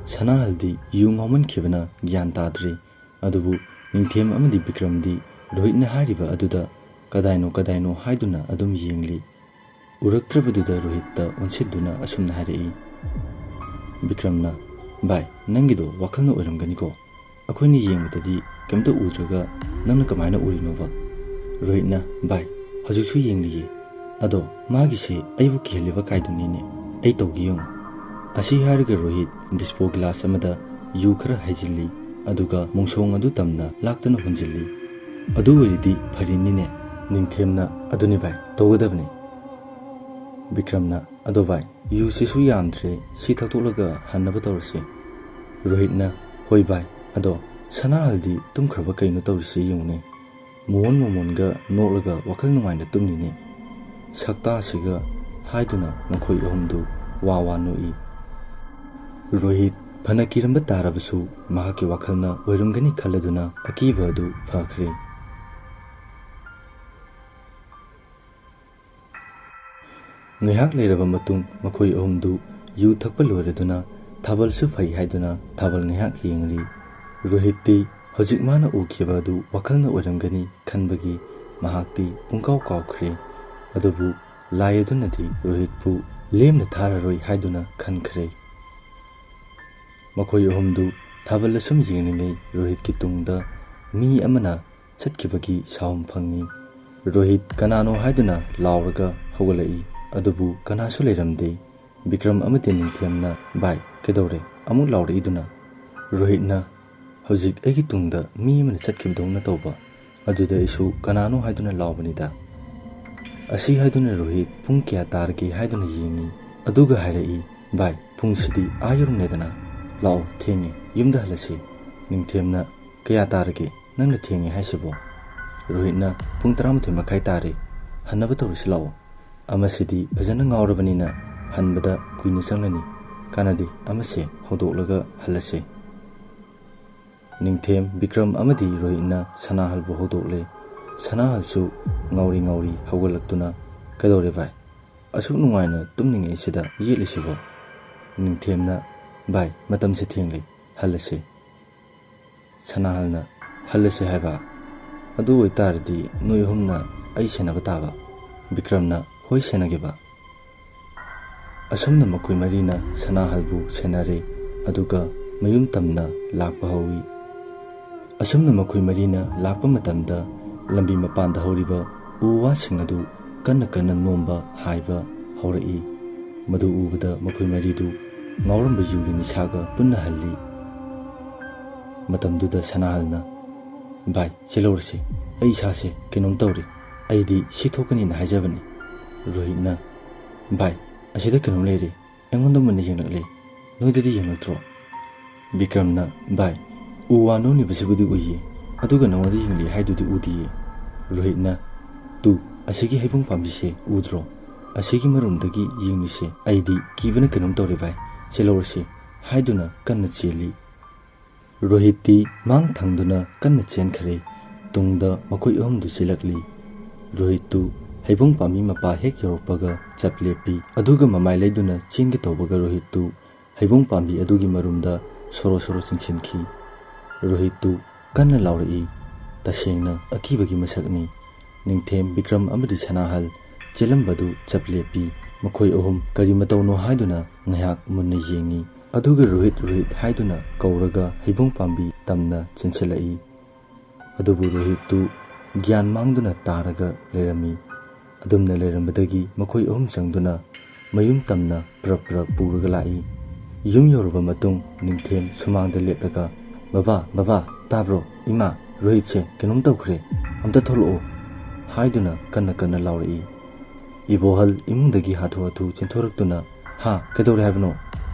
ꯁꯅꯥꯍꯜꯗꯤ ꯌꯨ ꯉꯥꯎꯃꯟꯈꯤꯕꯅ ꯒ꯭ꯌꯥꯟ ꯇꯥꯗ꯭ꯔꯦ꯫ ꯑꯗꯨꯕꯨ ꯅꯤꯡꯊꯦꯝ ꯑꯃꯗꯤ ꯕꯤꯀ꯭ꯔꯝꯗꯤ ꯔꯣꯍꯤꯠꯅ ꯍꯥꯏꯔꯤꯕ ꯑꯗꯨꯗ ꯀꯗꯥꯏꯅꯣ ꯀꯗꯥꯏꯅꯣ ꯍꯥꯏꯗꯨꯅ ꯑꯗꯨꯝ ꯌꯦꯡꯂꯤ꯫ ꯎꯔꯛꯇ꯭ꯔꯕꯗꯨꯗ ꯔꯣꯍꯤꯠꯇ ꯑꯣꯟꯁꯤꯟꯗꯨꯅ ꯑꯁꯨꯝꯅ ꯍꯥꯏꯔꯛꯏ꯫ ꯕꯤꯀ꯭ꯔꯝꯅ, "ꯚꯥꯏ, ꯅꯪꯒꯤꯗꯣ ꯋꯥꯈꯜꯅ ꯑꯣꯏꯔꯝꯒꯅꯤꯀꯣ꯫ ꯑꯩꯈꯣꯏꯅ ꯌꯦꯡꯕꯗꯗꯤ ꯀꯩꯝꯇ ꯎꯗ꯭ꯔꯒ ꯅꯪꯅ ꯀꯃꯥꯏꯅ ꯎꯔꯤꯅꯣꯕ?" ꯔꯣꯍꯤꯠꯅ, "ꯚꯥꯏ, ꯍꯧꯖꯤꯛꯁꯨ ꯌꯦꯡꯂꯤꯌꯦ꯫ ꯑꯗꯣ ꯃꯥꯒꯤꯁꯦ ꯑꯩꯕꯨ ꯀꯤꯍꯜꯂꯤꯕ ꯀꯥꯏꯗꯨꯅꯤꯅꯦ꯫ ꯑꯩ ꯇꯧꯒꯦ ꯌꯦꯡꯉꯨ꯫" ꯑꯁꯤ ꯍꯥꯏꯔꯒ ꯔꯣꯍꯤꯠ ꯗꯤꯁꯄꯣ ꯒꯤꯂꯥꯁ ꯑꯃꯗ ꯌꯨ ꯈꯔ ꯍꯩꯖꯤꯜꯂꯤ, ꯑꯗꯨꯒ ꯃꯣꯡꯁꯣꯡ ꯑꯗꯨ ꯇꯝꯅ ꯂꯥꯛꯇꯅ ꯍꯨꯟꯖꯤꯜꯂꯤ꯫ "ꯑꯗꯨ ꯑꯣꯏꯔꯗꯤ ꯐꯔꯤꯅꯤꯅꯦ꯫" ꯅꯤꯡꯊꯦꯝꯅ, "ꯑꯗꯨꯅꯤ ꯚꯥꯏ, ꯇꯧꯒꯗꯕꯅꯤ꯫" ꯕꯤꯀ꯭ꯔꯝꯅ, "ꯑꯗꯣ ꯚꯥꯏ, ꯌꯨꯁꯤꯁꯨ ꯌꯥꯝꯗ꯭ꯔꯦ, ꯁꯤ ꯊꯛꯇꯣꯛꯂꯒ ꯍꯟꯅꯕ ꯇꯧꯔꯁꯦ꯫" ꯔꯣꯍꯤꯠꯅ, "ꯍꯣꯏ ꯚꯥꯏ, ꯑꯗꯣ ꯁꯅꯥꯍꯜꯗꯤ ꯇꯨꯝꯈ꯭ꯔꯕ ꯀꯩꯅꯣ ꯇꯧꯔꯤꯁꯤ ꯌꯦꯡꯉꯨꯅꯦ꯫" ꯃꯣꯍꯣꯟ ꯃꯣꯃꯣꯟꯒ ꯅꯣꯛꯂꯒ ꯋꯥꯈꯜ ꯅꯨꯡꯉꯥꯏꯅ ꯇꯨꯝꯂꯤꯅꯦ꯫ ꯁꯛꯇꯥꯁꯤꯒ ꯍꯥꯏꯗꯨꯅ ꯃꯈꯣꯏ ꯑꯍꯨꯝꯗꯨ ꯋꯥ ꯋꯥ ꯅꯣꯛꯏ꯫ ꯔꯣꯍꯤꯠ ꯐꯅ ꯀꯤꯔꯝꯕ ꯇꯥꯔꯕꯁꯨ ꯃꯍꯥꯛꯀꯤ ꯋꯥꯈꯜꯅ ꯑꯣꯏꯔꯝꯒꯅꯤ ꯈꯜꯂꯗꯨꯅ ꯑꯀꯤꯕ ꯑꯗꯨ ꯐꯈ꯭ꯔꯦ꯫ ꯉꯥꯏꯍꯥꯛ ꯂꯩꯔꯕ ꯃꯇꯨꯡ ꯃꯈꯣꯏ ꯑꯍꯨꯝꯗꯨ ꯌꯨ ꯊꯛꯄ ꯂꯣꯏꯔꯗꯨꯅ ꯊꯥꯕꯜꯁꯨ ꯐꯩ ꯍꯥꯏꯗꯨꯅ ꯊꯥꯕꯜ ꯉꯥꯏꯍꯥꯛ ꯌꯦꯡꯂꯤ꯫ ꯔꯣꯍꯤꯠꯇꯤ ꯍꯧꯖꯤꯛ ꯃꯥꯅ ꯎꯈꯤꯕ ꯑꯗꯨ ꯋꯥꯈꯜꯅ ꯑꯣꯏꯔꯝꯒꯅꯤ ꯈꯟꯕꯒꯤ ꯃꯍꯥꯛꯇꯤ ꯄꯨꯡꯀꯥꯎ ꯀꯥꯎꯈ꯭ꯔꯦ꯫ ꯑꯗꯨꯕꯨ ꯂꯥꯏ ꯑꯗꯨꯅꯗꯤ ꯔꯣꯍꯤꯠꯄꯨ ꯂꯦꯝꯅ ꯊꯥꯔꯔꯣꯏ ꯍꯥꯏꯗꯨꯅ ꯈꯟꯈ꯭ꯔꯦ꯫ ꯃꯈꯣꯏ ꯑꯍꯨꯝꯗꯨ ꯊꯥꯕꯜ ꯑꯁꯨꯝ ꯌꯦꯡꯂꯤꯉꯩ ꯔꯣꯍꯤꯠꯀꯤ ꯇꯨꯡꯗ ꯃꯤ ꯑꯃꯅ ꯆꯠꯈꯤꯕꯒꯤ ꯁꯥꯎꯝ ꯐꯪꯉꯤ꯫ ꯔꯣꯍꯤꯠ ꯀꯅꯥꯅꯣ ꯍꯥꯏꯗꯨꯅ ꯂꯥꯎꯔꯒ ꯍꯧꯒꯠꯂꯛꯏ꯫ ꯑꯗꯨꯕꯨ ꯀꯅꯥꯁꯨ ꯂꯩꯔꯝꯗꯦ꯫ ꯕꯤꯀ꯭ꯔꯝ ꯑꯃꯗꯤ ꯅꯤꯡꯊꯦꯝꯅ, "ꯚꯥꯏ, ꯀꯩꯗꯧꯔꯦ? ꯑꯃꯨꯛ ꯂꯥꯎꯔꯛꯏꯗꯨꯅ?" ꯔꯣꯍꯤꯠꯅ, "ꯍꯧꯖꯤꯛ ꯑꯩꯒꯤ ꯇꯨꯡꯗ ꯃꯤ ꯑꯃꯅ ꯆꯠꯈꯤꯕꯗꯧꯅ ꯇꯧꯕ꯫ ꯑꯗꯨꯗ ꯑꯩꯁꯨ ꯀꯅꯥꯅꯣ ꯍꯥꯏꯗꯨꯅ ꯂꯥꯎꯕꯅꯤꯗ꯫" ꯑꯁꯤ ꯍꯥꯏꯗꯨꯅ ꯔꯣꯍꯤꯠ ꯄꯨꯡ ꯀꯌꯥ ꯇꯥꯔꯒꯦ ꯍꯥꯏꯗꯨꯅ ꯌꯦꯡꯉꯤ꯫ ꯑꯗꯨꯒ ꯍꯥꯏꯔꯛꯏ, "ꯚꯥꯏ, ꯄꯨꯡꯁꯤꯗꯤ ꯑꯥ ꯌꯧꯔꯝꯂꯦꯗꯅ꯫ ꯂꯥꯛꯑꯣ, ꯊꯦꯡꯉꯦ, ꯌꯨꯝꯗ ꯍꯜꯂꯁꯤ꯫" ꯅꯤꯡꯊꯦꯝꯅ, "ꯀꯌꯥ ꯇꯥꯔꯒꯦ? ꯅꯪꯅ ꯊꯦꯡꯉꯦ ꯍꯥꯏꯁꯤꯕꯣ?" ꯔꯣꯍꯤꯠꯅ, "ꯄꯨꯡ ꯇꯔꯥꯃꯥꯊꯣꯏ ꯃꯈꯥꯏ ꯇꯥꯔꯦ꯫ ꯍꯟꯅꯕ ꯇꯧꯔꯁꯤ ꯂꯥꯛꯑꯣ꯫ ꯑꯃꯁꯤꯗꯤ ꯐꯖꯅ ꯉꯥꯎꯔꯕꯅꯤꯅ ꯍꯟꯕꯗ ꯀꯨꯏꯅ ꯆꯪꯂꯅꯤ꯫ ꯀꯥꯟꯅꯗꯦ, ꯑꯃꯁꯦ ꯍꯧꯗꯣꯛꯂꯒ ꯍꯜꯂꯁꯦ꯫" ꯅꯤꯡꯊꯦꯝ, ꯕꯤꯀ꯭ꯔꯝ ꯑꯃꯗꯤ ꯔꯣꯍꯤꯠꯅ ꯁꯅꯥꯍꯜꯕꯨ ꯍꯧꯗꯣꯛꯂꯦ꯫ ꯁꯅꯥꯍꯜꯁꯨ ꯉꯥꯎꯔꯤ ꯉꯥꯎꯔꯤ ꯍꯧꯒꯠꯂꯛꯇꯨꯅ, "ꯀꯩꯗꯧꯔꯦ ꯚꯥꯏ? ꯑꯁꯨꯛ ꯅꯨꯡꯉꯥꯏꯅ ꯇꯨꯝꯂꯤꯉꯩꯁꯤꯗ ꯌꯦꯠꯂꯤꯁꯤꯕꯣ?" ꯅꯤꯡꯊꯦꯝꯅ, "ꯚꯥꯏ, ꯃꯇꯝꯁꯦ ꯊꯦꯡꯂꯦ, ꯍꯜꯂꯁꯦ꯫" ꯁꯅꯥꯍꯜꯅ, "ꯍꯜꯂꯁꯦ ꯍꯥꯏꯕ? ꯑꯗꯨ ꯑꯣꯏꯇꯥꯔꯗꯤ ꯅꯣꯏ ꯑꯍꯨꯝꯅ ꯑꯩ ꯁꯦꯟꯅꯕ ꯇꯥꯕ꯫" ꯕꯤꯀ꯭ꯔꯝꯅ, "ꯍꯣꯏ, ꯁꯦꯟꯅꯒꯦꯕ꯫" ꯑꯁꯨꯝꯅ ꯃꯈꯣꯏ ꯃꯔꯤꯅ ꯁꯅꯥꯍꯜꯕꯨ ꯁꯦꯟꯅꯔꯦ, ꯑꯗꯨꯒ ꯃꯌꯨꯝ ꯇꯝꯅ ꯂꯥꯛꯄ ꯍꯧꯏ꯫ ꯑꯁꯨꯝꯅ ꯃꯈꯣꯏ ꯃꯔꯤꯅ ꯂꯥꯛꯄ ꯃꯇꯝꯗ, ꯂꯝꯕꯤ ꯃꯄꯥꯟꯗ ꯍꯧꯔꯤꯕ ꯎ ꯋꯥꯁꯤꯡ ꯑꯗꯨ ꯀꯟꯅ ꯀꯟꯅ ꯅꯣꯝꯕ ꯍꯥꯏꯕ ꯍꯧꯔꯛꯏ꯫ ꯃꯗꯨ ꯎꯕꯗ ꯃꯈꯣꯏ ꯃꯔꯤꯗꯨ ꯉꯥꯎꯔꯝꯕ ꯌꯨꯒꯤ ꯅꯤꯁꯥꯒ ꯄꯨꯟꯅ ꯍꯜꯂꯤ꯫ ꯃꯇꯝꯗꯨꯗ ꯁꯅꯥꯍꯜꯅ, "ꯚꯥꯏ, ꯆꯦꯜꯍꯧꯔꯁꯤ꯫ ꯑꯩ ꯏꯁꯥꯁꯦ ꯀꯩꯅꯣꯝ ꯇꯧꯔꯤ꯫ ꯑꯩꯗꯤ ꯁꯤ ꯊꯣꯛꯀꯅꯤꯅ ꯍꯥꯏꯖꯕꯅꯤ꯫" ꯔꯣꯍꯤꯠꯅ, "ꯚꯥꯏ, ꯑꯁꯤꯗ ꯀꯩꯅꯣꯝ ꯂꯩꯔꯦ꯫ ꯑꯩꯉꯣꯟꯗ ꯃꯨꯟꯅ ꯌꯦꯡꯂꯛꯂꯦ꯫ ꯅꯣꯏꯗꯗꯤ ꯌꯦꯡꯂꯛꯇ꯭ꯔꯣ?" ꯕꯤꯀ꯭ꯔꯝꯅ, "ꯚꯥꯏ, ꯎ ꯋꯥ ꯅꯣꯝꯂꯤꯕꯁꯤꯕꯨꯗꯤ ꯎꯏꯌꯦ, ꯑꯗꯨꯒ ꯅꯉꯣꯟꯗ ꯌꯦꯡꯂꯤ ꯍꯥꯏꯗꯨꯗꯤ ꯎꯗꯤꯌꯦ꯫" ꯔꯣꯍꯤꯠꯅ, "ꯇꯨ, ꯑꯁꯤꯒꯤ ꯍꯩꯕꯣꯡ ꯄꯥꯝꯕꯤꯁꯦ ꯎꯗ꯭ꯔꯣ? ꯑꯁꯤꯒꯤ ꯃꯔꯨꯝꯗꯒꯤ ꯌꯦꯡꯂꯤꯁꯦ꯫ ꯑꯩꯗꯤ ꯀꯤꯕꯅ ꯀꯩꯅꯣꯝ ꯇꯧꯔꯦ ꯚꯥꯏ, ꯆꯦꯜꯍꯧꯔꯁꯤ," ꯍꯥꯏꯗꯨꯅ ꯀꯟꯅ ꯆꯦꯜꯂꯤ꯫ ꯔꯣꯍꯤꯠꯇꯤ ꯃꯥꯡ ꯊꯪꯗꯨꯅ ꯀꯟꯅ ꯆꯦꯟꯈ꯭ꯔꯦ꯫ ꯇꯨꯡꯗ ꯃꯈꯣꯏ ꯑꯍꯨꯝꯗꯨ ꯆꯦꯜꯂꯛꯂꯤ꯫ ꯔꯣꯍꯤꯠꯇꯨ ꯍꯩꯕꯣꯡ ꯄꯥꯝꯕꯤ ꯃꯄꯥ ꯍꯦꯛ ꯌꯧꯔꯛꯄꯒ ꯆꯞ ꯂꯦꯞꯄꯤ, ꯑꯗꯨꯒ ꯃꯃꯥꯏ ꯂꯩꯗꯨꯅ ꯆꯦꯟꯒꯦ ꯇꯧꯕꯒ ꯔꯣꯍꯤꯠꯇꯨ ꯍꯩꯕꯣꯡ ꯄꯥꯝꯕꯤ ꯑꯗꯨꯒꯤ ꯃꯔꯨꯝꯗ ꯁꯣꯔꯣ ꯁꯣꯔꯣ ꯆꯤꯡꯁꯤꯟꯈꯤ꯫ ꯔꯣꯍꯤꯠꯇꯨ ꯀꯟꯅ ꯂꯥꯎꯔꯛꯏ꯫ ꯇꯁꯦꯡꯅ ꯑꯀꯤꯕꯒꯤ ꯃꯁꯛꯅꯤ꯫ ꯅꯤꯡꯊꯦꯝ, ꯕꯤꯀ꯭ꯔꯝ ꯑꯃꯗꯤ ꯁꯅꯥꯍꯜ ꯆꯦꯜꯂꯝꯕꯗꯨ ꯆꯞ ꯂꯦꯞꯄꯤ꯫ ꯃꯈꯣꯏ ꯑꯍꯨꯝ ꯀꯔꯤ ꯃꯇꯧꯅꯣ ꯍꯥꯏꯗꯨꯅ ꯉꯥꯏꯍꯥꯛ ꯃꯨꯟꯅ ꯌꯦꯡꯉꯤ꯫ ꯑꯗꯨꯒ "ꯔꯣꯍꯤꯠ, ꯔꯣꯍꯤꯠ" ꯍꯥꯏꯗꯨꯅ ꯀꯧꯔꯒ ꯍꯩꯕꯣꯡ ꯄꯥꯝꯕꯤ ꯇꯝꯅ ꯆꯦꯟꯁꯤꯜꯂꯛꯏ꯫ ꯑꯗꯨꯕꯨ ꯔꯣꯍꯤꯠꯇꯨ ꯒ꯭ꯌꯥꯟ ꯃꯥꯡꯗꯨꯅ ꯇꯥꯔꯒ ꯂꯩꯔꯝꯃꯤ꯫ ꯑꯗꯨꯝꯅ ꯂꯩꯔꯝꯕꯗꯒꯤ ꯃꯈꯣꯏ ꯑꯍꯨꯝ ꯆꯪꯗꯨꯅ ꯃꯌꯨꯝ ꯇꯝꯅ ꯄ꯭ꯔꯞ ꯄ꯭ꯔꯞ ꯄꯨꯔꯒ ꯂꯥꯛꯏ꯫ ꯌꯨꯝ ꯌꯧꯔꯕ ꯃꯇꯨꯡ ꯅꯤꯡꯊꯦꯝ ꯁꯨꯃꯥꯡꯗ ꯂꯦꯞꯂꯒ, "ꯕꯕꯥ, ꯕꯕꯥ, ꯇꯥꯕ꯭ꯔꯣ? ꯏꯃꯥ, ꯔꯣꯍꯤꯠꯁꯦ ꯀꯩꯅꯣꯝ ꯇꯧꯈ꯭ꯔꯦ꯫ ꯑꯝꯇ ꯊꯣꯛꯂꯛꯑꯣ," ꯍꯥꯏꯗꯨꯅ ꯀꯟꯅ ꯀꯟꯅ ꯂꯥꯎꯔꯛꯏ꯫ ꯏꯕꯣꯍꯜ ꯏꯃꯨꯡꯗꯒꯤ ꯍꯥꯊꯨ ꯍꯥꯊꯨ ꯆꯦꯟꯊꯣꯔꯛꯇꯨꯅ, "ꯍꯥ, ꯀꯩꯗꯧꯔꯦ ꯍꯥꯏꯕꯅꯣ?"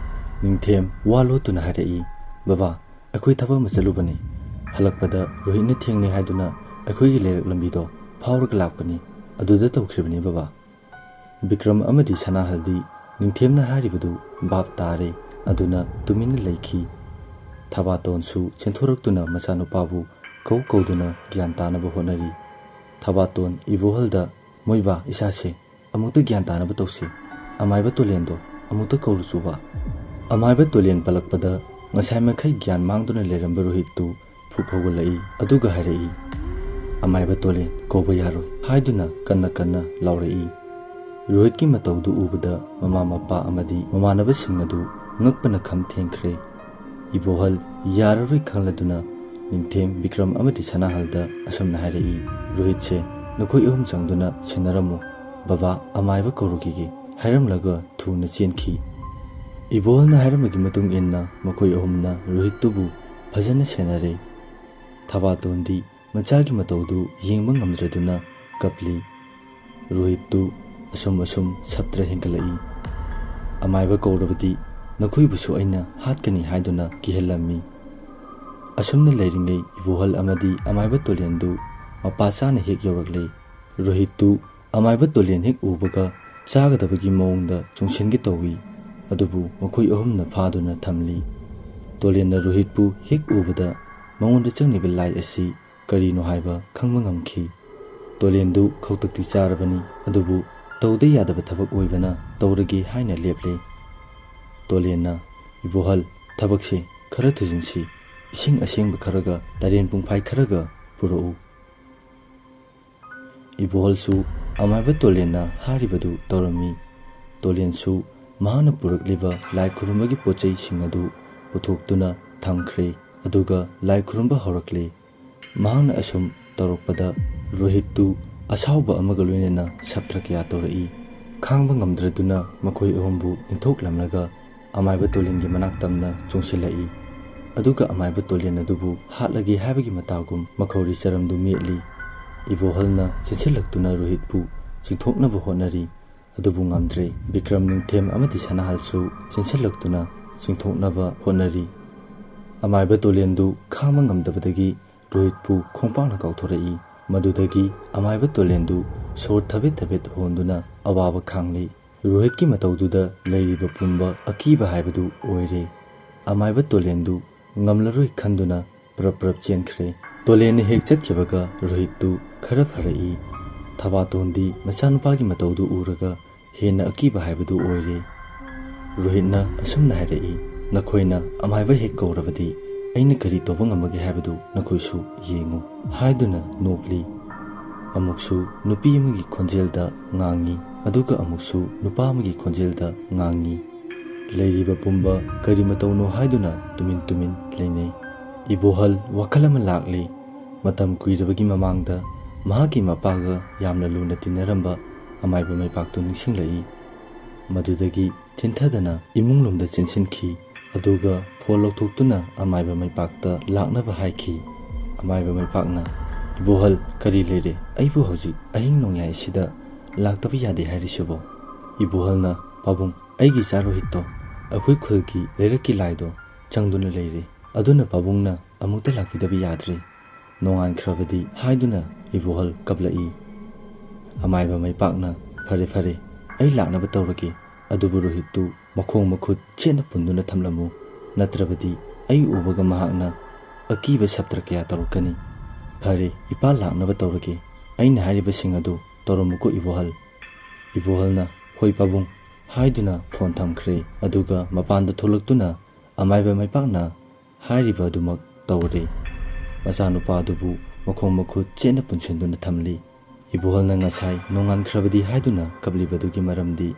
ꯅꯤꯡꯊꯦꯝ ꯋꯥ ꯂꯣꯠꯇꯨꯅ ꯍꯥꯏꯔꯛꯏ, "ꯕꯕꯥ, ꯑꯩꯈꯣꯏ ꯊꯕꯛ ꯑꯃ ꯆꯠꯂꯨꯕꯅꯤ꯫ ꯍꯜꯂꯛꯄꯗ ꯔꯣꯍꯤꯠꯅ ꯊꯦꯡꯂꯦ ꯍꯥꯏꯗꯨꯅ ꯑꯩꯈꯣꯏꯒꯤ ꯂꯩꯔꯛ ꯂꯝꯕꯤꯗꯣ ꯐꯥꯎꯔꯒ ꯂꯥꯛꯄꯅꯤ꯫ ꯑꯗꯨꯗ ꯇꯧꯈ꯭ꯔꯤꯕꯅꯤ ꯕꯕꯥ꯫ ꯕꯤꯀ꯭ꯔꯝ ꯑꯃꯗꯤ ꯁꯅꯥꯍꯜꯗꯤ ꯅꯤꯡꯊꯦꯝꯅ ꯍꯥꯏꯔꯤꯕꯗꯨ ꯚꯥꯞ ꯇꯥꯔꯦ꯫ ꯑꯗꯨꯅ ꯇꯨꯃꯤꯟꯅ ꯂꯩꯈꯤ꯫ ꯊꯕꯥꯇꯣꯟꯁꯨ ꯆꯦꯟꯊꯣꯔꯛꯇꯨꯅ ꯃꯆꯥꯅꯨꯄꯥꯕꯨ ꯀꯧ ꯀꯧꯗꯨꯅ ꯒ꯭ꯌꯥꯟ ꯇꯥꯅꯕ ꯍꯣꯠꯅꯔꯤ꯫ ꯊꯕꯥꯇꯣꯟ ꯏꯕꯣꯍꯜꯗ, "ꯃꯣꯏꯕꯥ, ꯏꯁꯥꯁꯦ ꯑꯃꯨꯛꯇ ꯒ꯭ꯌꯥꯟ ꯇꯥꯅꯕ ꯇꯧꯁꯤ꯫ ꯑꯃꯥꯏꯕ ꯇꯣꯂꯦꯟꯗꯣ ꯑꯃꯨꯛꯇ ꯀꯧꯔꯨꯆꯣꯕ꯫" ꯑꯃꯥꯏꯕ ꯇꯣꯂꯦꯟ ꯄꯜꯂꯛꯄꯗ ꯉꯁꯥꯏ ꯃꯈꯩ ꯒ꯭ꯌꯥꯟ ꯃꯥꯡꯗꯨꯅ ꯂꯩꯔꯝꯕ ꯔꯣꯍꯤꯠꯇꯨ ꯐꯨꯞ ꯍꯧꯒꯠꯂꯛꯏ꯫ ꯑꯗꯨꯒ ꯍꯥꯏꯔꯛꯏ, "ꯑꯃꯥꯏꯕ ꯇꯣꯂꯦꯟ ꯀꯧꯕ ꯌꯥꯔꯣꯏ" ꯍꯥꯏꯗꯨꯅ ꯀꯟꯅ ꯀꯟꯅ ꯂꯥꯎꯔꯛꯏ꯫ ꯔꯣꯍꯤꯠꯀꯤ ꯃꯇꯧꯗꯨ ꯎꯕꯗ ꯃꯃꯥ ꯃꯄꯥ ꯑꯃꯗꯤ ꯃꯃꯥꯟꯅꯕꯁꯤꯡ ꯑꯗꯨ ꯉꯛꯄꯅ ꯈꯝ ꯊꯦꯡꯈ꯭ꯔꯦ꯫ ꯏꯕꯣꯍꯜ ꯌꯥꯔꯔꯣꯏ ꯈꯪꯂꯗꯨꯅ ꯅꯤꯡꯊꯦꯝ, ꯕꯤꯀ꯭ꯔꯝ ꯑꯃꯗꯤ ꯁꯅꯥꯍꯜꯗ ꯑꯁꯨꯝꯅ ꯍꯥꯏꯔꯛꯏ, "ꯔꯣꯍꯤꯠꯁꯦ ꯅꯈꯣꯏ ꯑꯍꯨꯝ ꯆꯪꯗꯨꯅ ꯁꯦꯟꯅꯔꯝꯃꯨ꯫ ꯕꯕꯥ ꯑꯃꯥꯏꯕ ꯀꯧꯔꯨꯈꯤꯒꯦ" ꯍꯥꯏꯔꯝꯂꯒ ꯊꯨꯅ ꯆꯦꯟꯈꯤ꯫ ꯏꯕꯣꯍꯜꯅ ꯍꯥꯏꯔꯝꯕꯒꯤ ꯃꯇꯨꯡ ꯏꯟꯅ ꯃꯈꯣꯏ ꯑꯍꯨꯝꯅ ꯔꯣꯍꯤꯠꯇꯨꯕꯨ ꯐꯖꯅ ꯁꯦꯟꯅꯔꯦ꯫ ꯊꯕꯥꯇꯣꯟꯗꯤ ꯃꯆꯥꯒꯤ ꯃꯇꯧꯗꯨ ꯌꯦꯡꯕ ꯉꯝꯗ꯭ꯔꯗꯨꯅ ꯀꯞꯂꯤ꯫ ꯔꯣꯍꯤꯠꯇꯨ ꯑꯁꯨꯝ ꯑꯁꯨꯝ ꯁꯥꯇ꯭ꯔ ꯍꯦꯟꯒꯠꯂꯛꯏ꯫ ꯑꯃꯥꯏꯕ ꯀꯧꯔꯕꯗꯤ ꯅꯈꯣꯏꯕꯨꯁꯨ ꯑꯩꯅ ꯍꯥꯠꯀꯅꯤ ꯍꯥꯏꯗꯨꯅ ꯀꯤꯍꯜꯂꯝꯃꯤ꯫ ꯑꯁꯨꯝꯅ ꯂꯩꯔꯤꯉꯩ ꯏꯕꯣꯍꯜ ꯑꯃꯗꯤ ꯑꯃꯥꯏꯕ ꯇꯣꯂꯦꯟꯗꯨ ꯃꯄꯥ ꯆꯥꯅ ꯍꯦꯛ ꯌꯧꯔꯛꯂꯦ꯫ ꯔꯣꯍꯤꯠꯇꯨ ꯑꯃꯥꯏꯕ ꯇꯣꯂꯦꯟ ꯍꯦꯛ ꯎꯕꯒ ꯆꯥꯒꯗꯕꯒꯤ ꯃꯑꯣꯡꯗ ꯆꯨꯡꯁꯤꯟꯒꯦ ꯇꯧꯏ꯫ ꯑꯗꯨꯕꯨ ꯃꯈꯣꯏ ꯑꯍꯨꯝꯅ ꯐꯥꯗꯨꯅ ꯊꯝꯂꯤ꯫ ꯇꯣꯂꯦꯟꯅ ꯔꯣꯍꯤꯠꯄꯨ ꯍꯦꯛ ꯎꯕꯗ ꯃꯉꯣꯟꯗ ꯆꯪꯂꯤꯕ ꯂꯥꯏ ꯑꯁꯤ ꯀꯔꯤꯅꯣ ꯍꯥꯏꯕ ꯈꯪꯕ ꯉꯝꯈꯤ꯫ ꯇꯣꯂꯦꯟꯗꯨ ꯈꯧꯇꯛꯇꯤ ꯆꯥꯔꯕꯅꯤ, ꯑꯗꯨꯕꯨ ꯇꯧꯗ ꯌꯥꯗꯕ ꯊꯕꯛ ꯑꯣꯏꯕꯅ ꯇꯧꯔꯒꯦ ꯍꯥꯏꯅ ꯂꯦꯞꯂꯦ꯫ ꯇꯣꯂꯦꯟꯅ, "ꯏꯕꯣꯍꯜ, ꯊꯕꯛꯁꯦ ꯈꯔ ꯊꯨꯖꯤꯟꯁꯤ꯫ ꯏꯁꯤꯡ ꯑꯁꯦꯡꯕ ꯈꯔꯒ ꯇꯔꯦꯟ ꯄꯨꯡꯐꯥꯏ ꯈꯔꯒ ꯄꯨꯔꯛꯎ꯫" ꯏꯕꯣꯍꯜꯁꯨ ꯑꯃꯥꯏꯕ ꯇꯣꯂꯦꯟꯅ ꯍꯥꯏꯔꯤꯕꯗꯨ ꯇꯧꯔꯝꯃꯤ꯫ ꯇꯣꯂꯦꯟꯁꯨ ꯃꯍꯥꯛꯅ ꯄꯨꯔꯛꯂꯤꯕ ꯂꯥꯏ ꯈꯨꯔꯨꯝꯕꯒꯤ ꯄꯣꯠ ꯆꯩꯁꯤꯡ ꯑꯗꯨ ꯄꯨꯊꯣꯛꯇꯨꯅ ꯊꯝꯈ꯭ꯔꯦ꯫ ꯑꯗꯨꯒ ꯂꯥꯏ ꯈꯨꯔꯨꯝꯕ ꯍꯧꯔꯛꯂꯦ꯫ ꯃꯍꯥꯛꯅ ꯑꯁꯨꯝ ꯇꯧꯔꯛꯄꯗ ꯔꯣꯍꯤꯠꯇꯨ ꯑꯁꯥꯎꯕ ꯑꯃꯒ ꯂꯣꯏꯅꯅ ꯁꯥꯇ꯭ꯔ ꯀꯌꯥ ꯇꯧꯔꯛꯏ꯫ ꯈꯥꯡꯕ ꯉꯝꯗ꯭ꯔꯗꯨꯅ ꯃꯈꯣꯏ ꯑꯍꯨꯝꯕꯨ ꯏꯟꯊꯣꯛꯂꯝꯂꯒ ꯑꯃꯥꯏꯕ ꯇꯣꯂꯦꯟꯒꯤ ꯃꯅꯥꯛ ꯇꯝꯅ ꯆꯣꯡꯁꯤꯜꯂꯛꯏ꯫ ꯑꯗꯨꯒ ꯑꯃꯥꯏꯕ ꯇꯣꯂꯦꯟ ꯑꯗꯨꯕꯨ ꯍꯥꯠꯂꯒꯦ ꯍꯥꯏꯕꯒꯤ ꯃꯇꯥꯒꯨꯝ ꯃꯈꯧꯔꯤ ꯆꯔꯝꯗꯨ ꯃꯦꯠꯂꯤ꯫ ꯏꯕꯣꯍꯜꯅ ꯆꯦꯟꯁꯤꯜꯂꯛꯇꯨꯅ ꯔꯣꯍꯤꯠꯄꯨ ꯆꯤꯡꯊꯣꯛꯅꯕ ꯍꯣꯠꯅꯔꯤ꯫ ꯑꯗꯨꯕꯨ ꯉꯝꯗ꯭ꯔꯦ꯫ ꯕꯤꯀ꯭ꯔꯝ, ꯅꯤꯡꯊꯦꯝ ꯑꯃꯗꯤ ꯁꯅꯥꯍꯜꯁꯨ ꯆꯦꯟꯁꯤꯜꯂꯛꯇꯨꯅ ꯆꯤꯡꯊꯣꯛꯅꯕ ꯍꯣꯠꯅꯔꯤ꯫ ꯑꯃꯥꯏꯕ ꯇꯣꯂꯦꯟꯗꯨ ꯈꯥꯡꯕ ꯉꯝꯗꯕꯗꯒꯤ ꯔꯣꯍꯤꯠꯄꯨ ꯈꯣꯡꯄꯥꯛꯅ ꯀꯥꯎꯊꯣꯔꯛꯏ꯫ ꯃꯗꯨꯗꯒꯤ ꯑꯃꯥꯏꯕ ꯇꯣꯂꯦꯟꯗꯨ ꯁꯣꯔ ꯊꯕꯦꯠ ꯊꯕꯦꯠ ꯍꯣꯟꯗꯨꯅ ꯑꯋꯥꯕ ꯈꯥꯡꯂꯤ꯫ ꯔꯣꯍꯤꯠꯀꯤ ꯃꯇꯧꯗꯨꯗ ꯂꯩꯔꯤꯕ ꯄꯨꯝꯕ ꯑꯀꯤꯕ ꯍꯥꯏꯕꯗꯨ ꯑꯣꯏꯔꯦ꯫ ꯑꯃꯥꯏꯕ ꯇꯣꯂꯦꯟꯗꯨ ꯉꯝꯂꯔꯣꯏ ꯈꯟꯗꯨꯅ ꯄ꯭ꯔꯞ ꯄ꯭ꯔꯞ ꯆꯦꯟꯈ꯭ꯔꯦ꯫ ꯇꯣꯂꯦꯟꯅ ꯍꯦꯛ ꯆꯠꯈꯤꯕꯒ ꯔꯣꯍꯤꯠꯇꯨ ꯈꯔ ꯐꯔꯛꯏ꯫ ꯊꯕꯥꯇꯣꯟꯗꯤ ꯃꯆꯥꯅꯨꯄꯥꯒꯤ ꯃꯇꯧꯗꯨ ꯎꯔꯒ ꯍꯦꯟꯅ ꯑꯀꯤꯕ ꯍꯥꯏꯕꯗꯨ ꯑꯣꯏꯔꯦ꯫ ꯔꯣꯍꯤꯠꯅ ꯑꯁꯨꯝꯅ ꯍꯥꯏꯔꯛꯏ, "ꯅꯈꯣꯏꯅ ꯑꯃꯥꯏꯕ ꯍꯦꯛ ꯀꯧꯔꯕꯗꯤ ꯑꯩꯅ ꯀꯔꯤ ꯇꯧꯕ ꯉꯝꯃꯒꯦ ꯍꯥꯏꯕꯗꯨ ꯅꯈꯣꯏꯁꯨ ꯌꯦꯡꯉꯨ" ꯍꯥꯏꯗꯨꯅ ꯅꯣꯛꯂꯤ꯫ ꯑꯃꯨꯛꯁꯨ ꯅꯨꯄꯤ ꯑꯃꯒꯤ ꯈꯣꯟꯖꯦꯜꯗ ꯉꯥꯡꯉꯤ, ꯑꯗꯨꯒ ꯑꯃꯨꯛꯁꯨ ꯅꯨꯄꯥ ꯑꯃꯒꯤ ꯈꯣꯟꯖꯦꯜꯗ ꯉꯥꯡꯉꯤ꯫ ꯂꯩꯔꯤꯕ ꯄꯨꯝꯕ ꯀꯔꯤ ꯃꯇꯧꯅꯣ ꯍꯥꯏꯗꯨꯅ ꯇꯨꯃꯤꯟ ꯇꯨꯃꯤꯟ ꯂꯩꯅꯩ꯫ ꯏꯕꯣꯍꯜ ꯋꯥꯈꯜ ꯑꯃ ꯂꯥꯛꯂꯤ꯫ ꯃꯇꯝ ꯀꯨꯏꯔꯕꯒꯤ ꯃꯃꯥꯡꯗ ꯃꯍꯥꯛꯀꯤ ꯃꯄꯥꯒ ꯌꯥꯝꯅ ꯂꯨꯅ ꯇꯤꯟꯅꯔꯝꯕ ꯑꯃꯥꯏꯕ ꯃꯩꯄꯥꯛꯇꯨ ꯅꯤꯡꯁꯤꯡꯂꯛꯏ꯫ ꯃꯗꯨꯗꯒꯤ ꯊꯤꯟꯊꯗꯅ ꯏꯃꯨꯡꯂꯣꯝꯗ ꯆꯦꯟꯁꯤꯟꯈꯤ꯫ ꯑꯗꯨꯒ ꯐꯣꯟ ꯂꯧꯊꯣꯛꯇꯨꯅ ꯑꯃꯥꯏꯕ ꯃꯩꯄꯥꯛꯇ ꯂꯥꯛꯅꯕ ꯍꯥꯏꯈꯤ꯫ ꯑꯃꯥꯏꯕ ꯃꯩꯄꯥꯛꯅ, "ꯏꯕꯣꯍꯜ, ꯀꯔꯤ ꯂꯩꯔꯦ? ꯑꯩꯕꯨ ꯍꯧꯖꯤꯛ ꯑꯍꯤꯡ ꯅꯣꯡꯌꯥꯏ ꯑꯁꯤꯗ ꯂꯥꯛꯇꯕ ꯌꯥꯗꯦ ꯍꯥꯏꯔꯤꯁꯤꯕꯣ?" ꯏꯕꯣꯍꯜꯅ, "ꯄꯥꯕꯨꯡ, ꯑꯩꯒꯤ ꯏꯆꯥ ꯔꯣꯍꯤꯠꯇꯣ ꯑꯩꯈꯣꯏ ꯈꯨꯜꯒꯤ ꯂꯩꯔꯛꯀꯤ ꯂꯥꯏꯗꯣ ꯆꯪꯗꯨꯅ ꯂꯩꯔꯦ꯫ ꯑꯗꯨꯅ ꯄꯥꯕꯨꯡꯅ ꯑꯃꯨꯛꯇ ꯂꯥꯛꯄꯤꯗꯕ ꯌꯥꯗ꯭ꯔꯦ꯫ ꯅꯣꯡꯉꯥꯟꯈ꯭ꯔꯕꯗꯤ" ꯍꯥꯏꯗꯨꯅ ꯏꯕꯣꯍꯜ ꯀꯞꯂꯛꯏ꯫ ꯑꯃꯥꯏꯕ ꯃꯩꯄꯥꯛꯅ, "ꯐꯔꯦ, ꯐꯔꯦ, ꯑꯩ ꯂꯥꯛꯅꯕ ꯇꯧꯔꯒꯦ꯫ ꯑꯗꯨꯕꯨ ꯔꯣꯍꯤꯠꯇꯨ ꯃꯈꯣꯡ ꯃꯈꯨꯠ ꯆꯦꯠꯅ ꯄꯨꯟꯗꯨꯅ ꯊꯝꯂꯝꯃꯨ, ꯅꯠꯇ꯭ꯔꯕꯗꯤ ꯑꯩ ꯎꯕꯒ ꯃꯍꯥꯛꯅ ꯑꯀꯤꯕ ꯁꯞꯇ꯭ꯔ ꯀꯌꯥ ꯇꯧꯔꯛꯀꯅꯤ꯫ ꯐꯔꯦ, ꯏꯄꯥ ꯂꯥꯛꯅꯕ ꯇꯧꯔꯒꯦ꯫ ꯑꯩꯅ ꯍꯥꯏꯔꯤꯕꯁꯤꯡ ꯑꯗꯨ ꯇꯧꯔꯝꯃꯨꯀꯣ ꯏꯕꯣꯍꯜ꯫" ꯏꯕꯣꯍꯜꯅ, "ꯍꯣꯏ ꯄꯥꯕꯨꯡ" ꯍꯥꯏꯗꯨꯅ ꯐꯣꯟ ꯊꯝꯈ꯭ꯔꯦ꯫ ꯑꯗꯨꯒ ꯃꯄꯥꯟꯗ ꯊꯣꯛꯂꯛꯇꯨꯅ ꯑꯃꯥꯏꯕ ꯃꯩꯄꯥꯛꯅ ꯍꯥꯏꯔꯤꯕ ꯑꯗꯨꯃꯛ ꯇꯧꯔꯦ꯫ ꯃꯆꯥꯅꯨꯄꯥ ꯑꯗꯨꯕꯨ ꯃꯈꯣꯡ ꯃꯈꯨꯠ ꯆꯦꯠꯅ ꯄꯨꯟꯁꯤꯟꯗꯨꯅ ꯊꯝꯂꯤ꯫ ꯏꯕꯣꯍꯜꯅ ꯉꯁꯥꯏ ꯅꯣꯡꯉꯥꯟꯈ꯭ꯔꯕꯗꯤ ꯍꯥꯏꯗꯨꯅ ꯀꯞꯂꯤꯕꯗꯨꯒꯤ ꯃꯔꯝꯗꯤ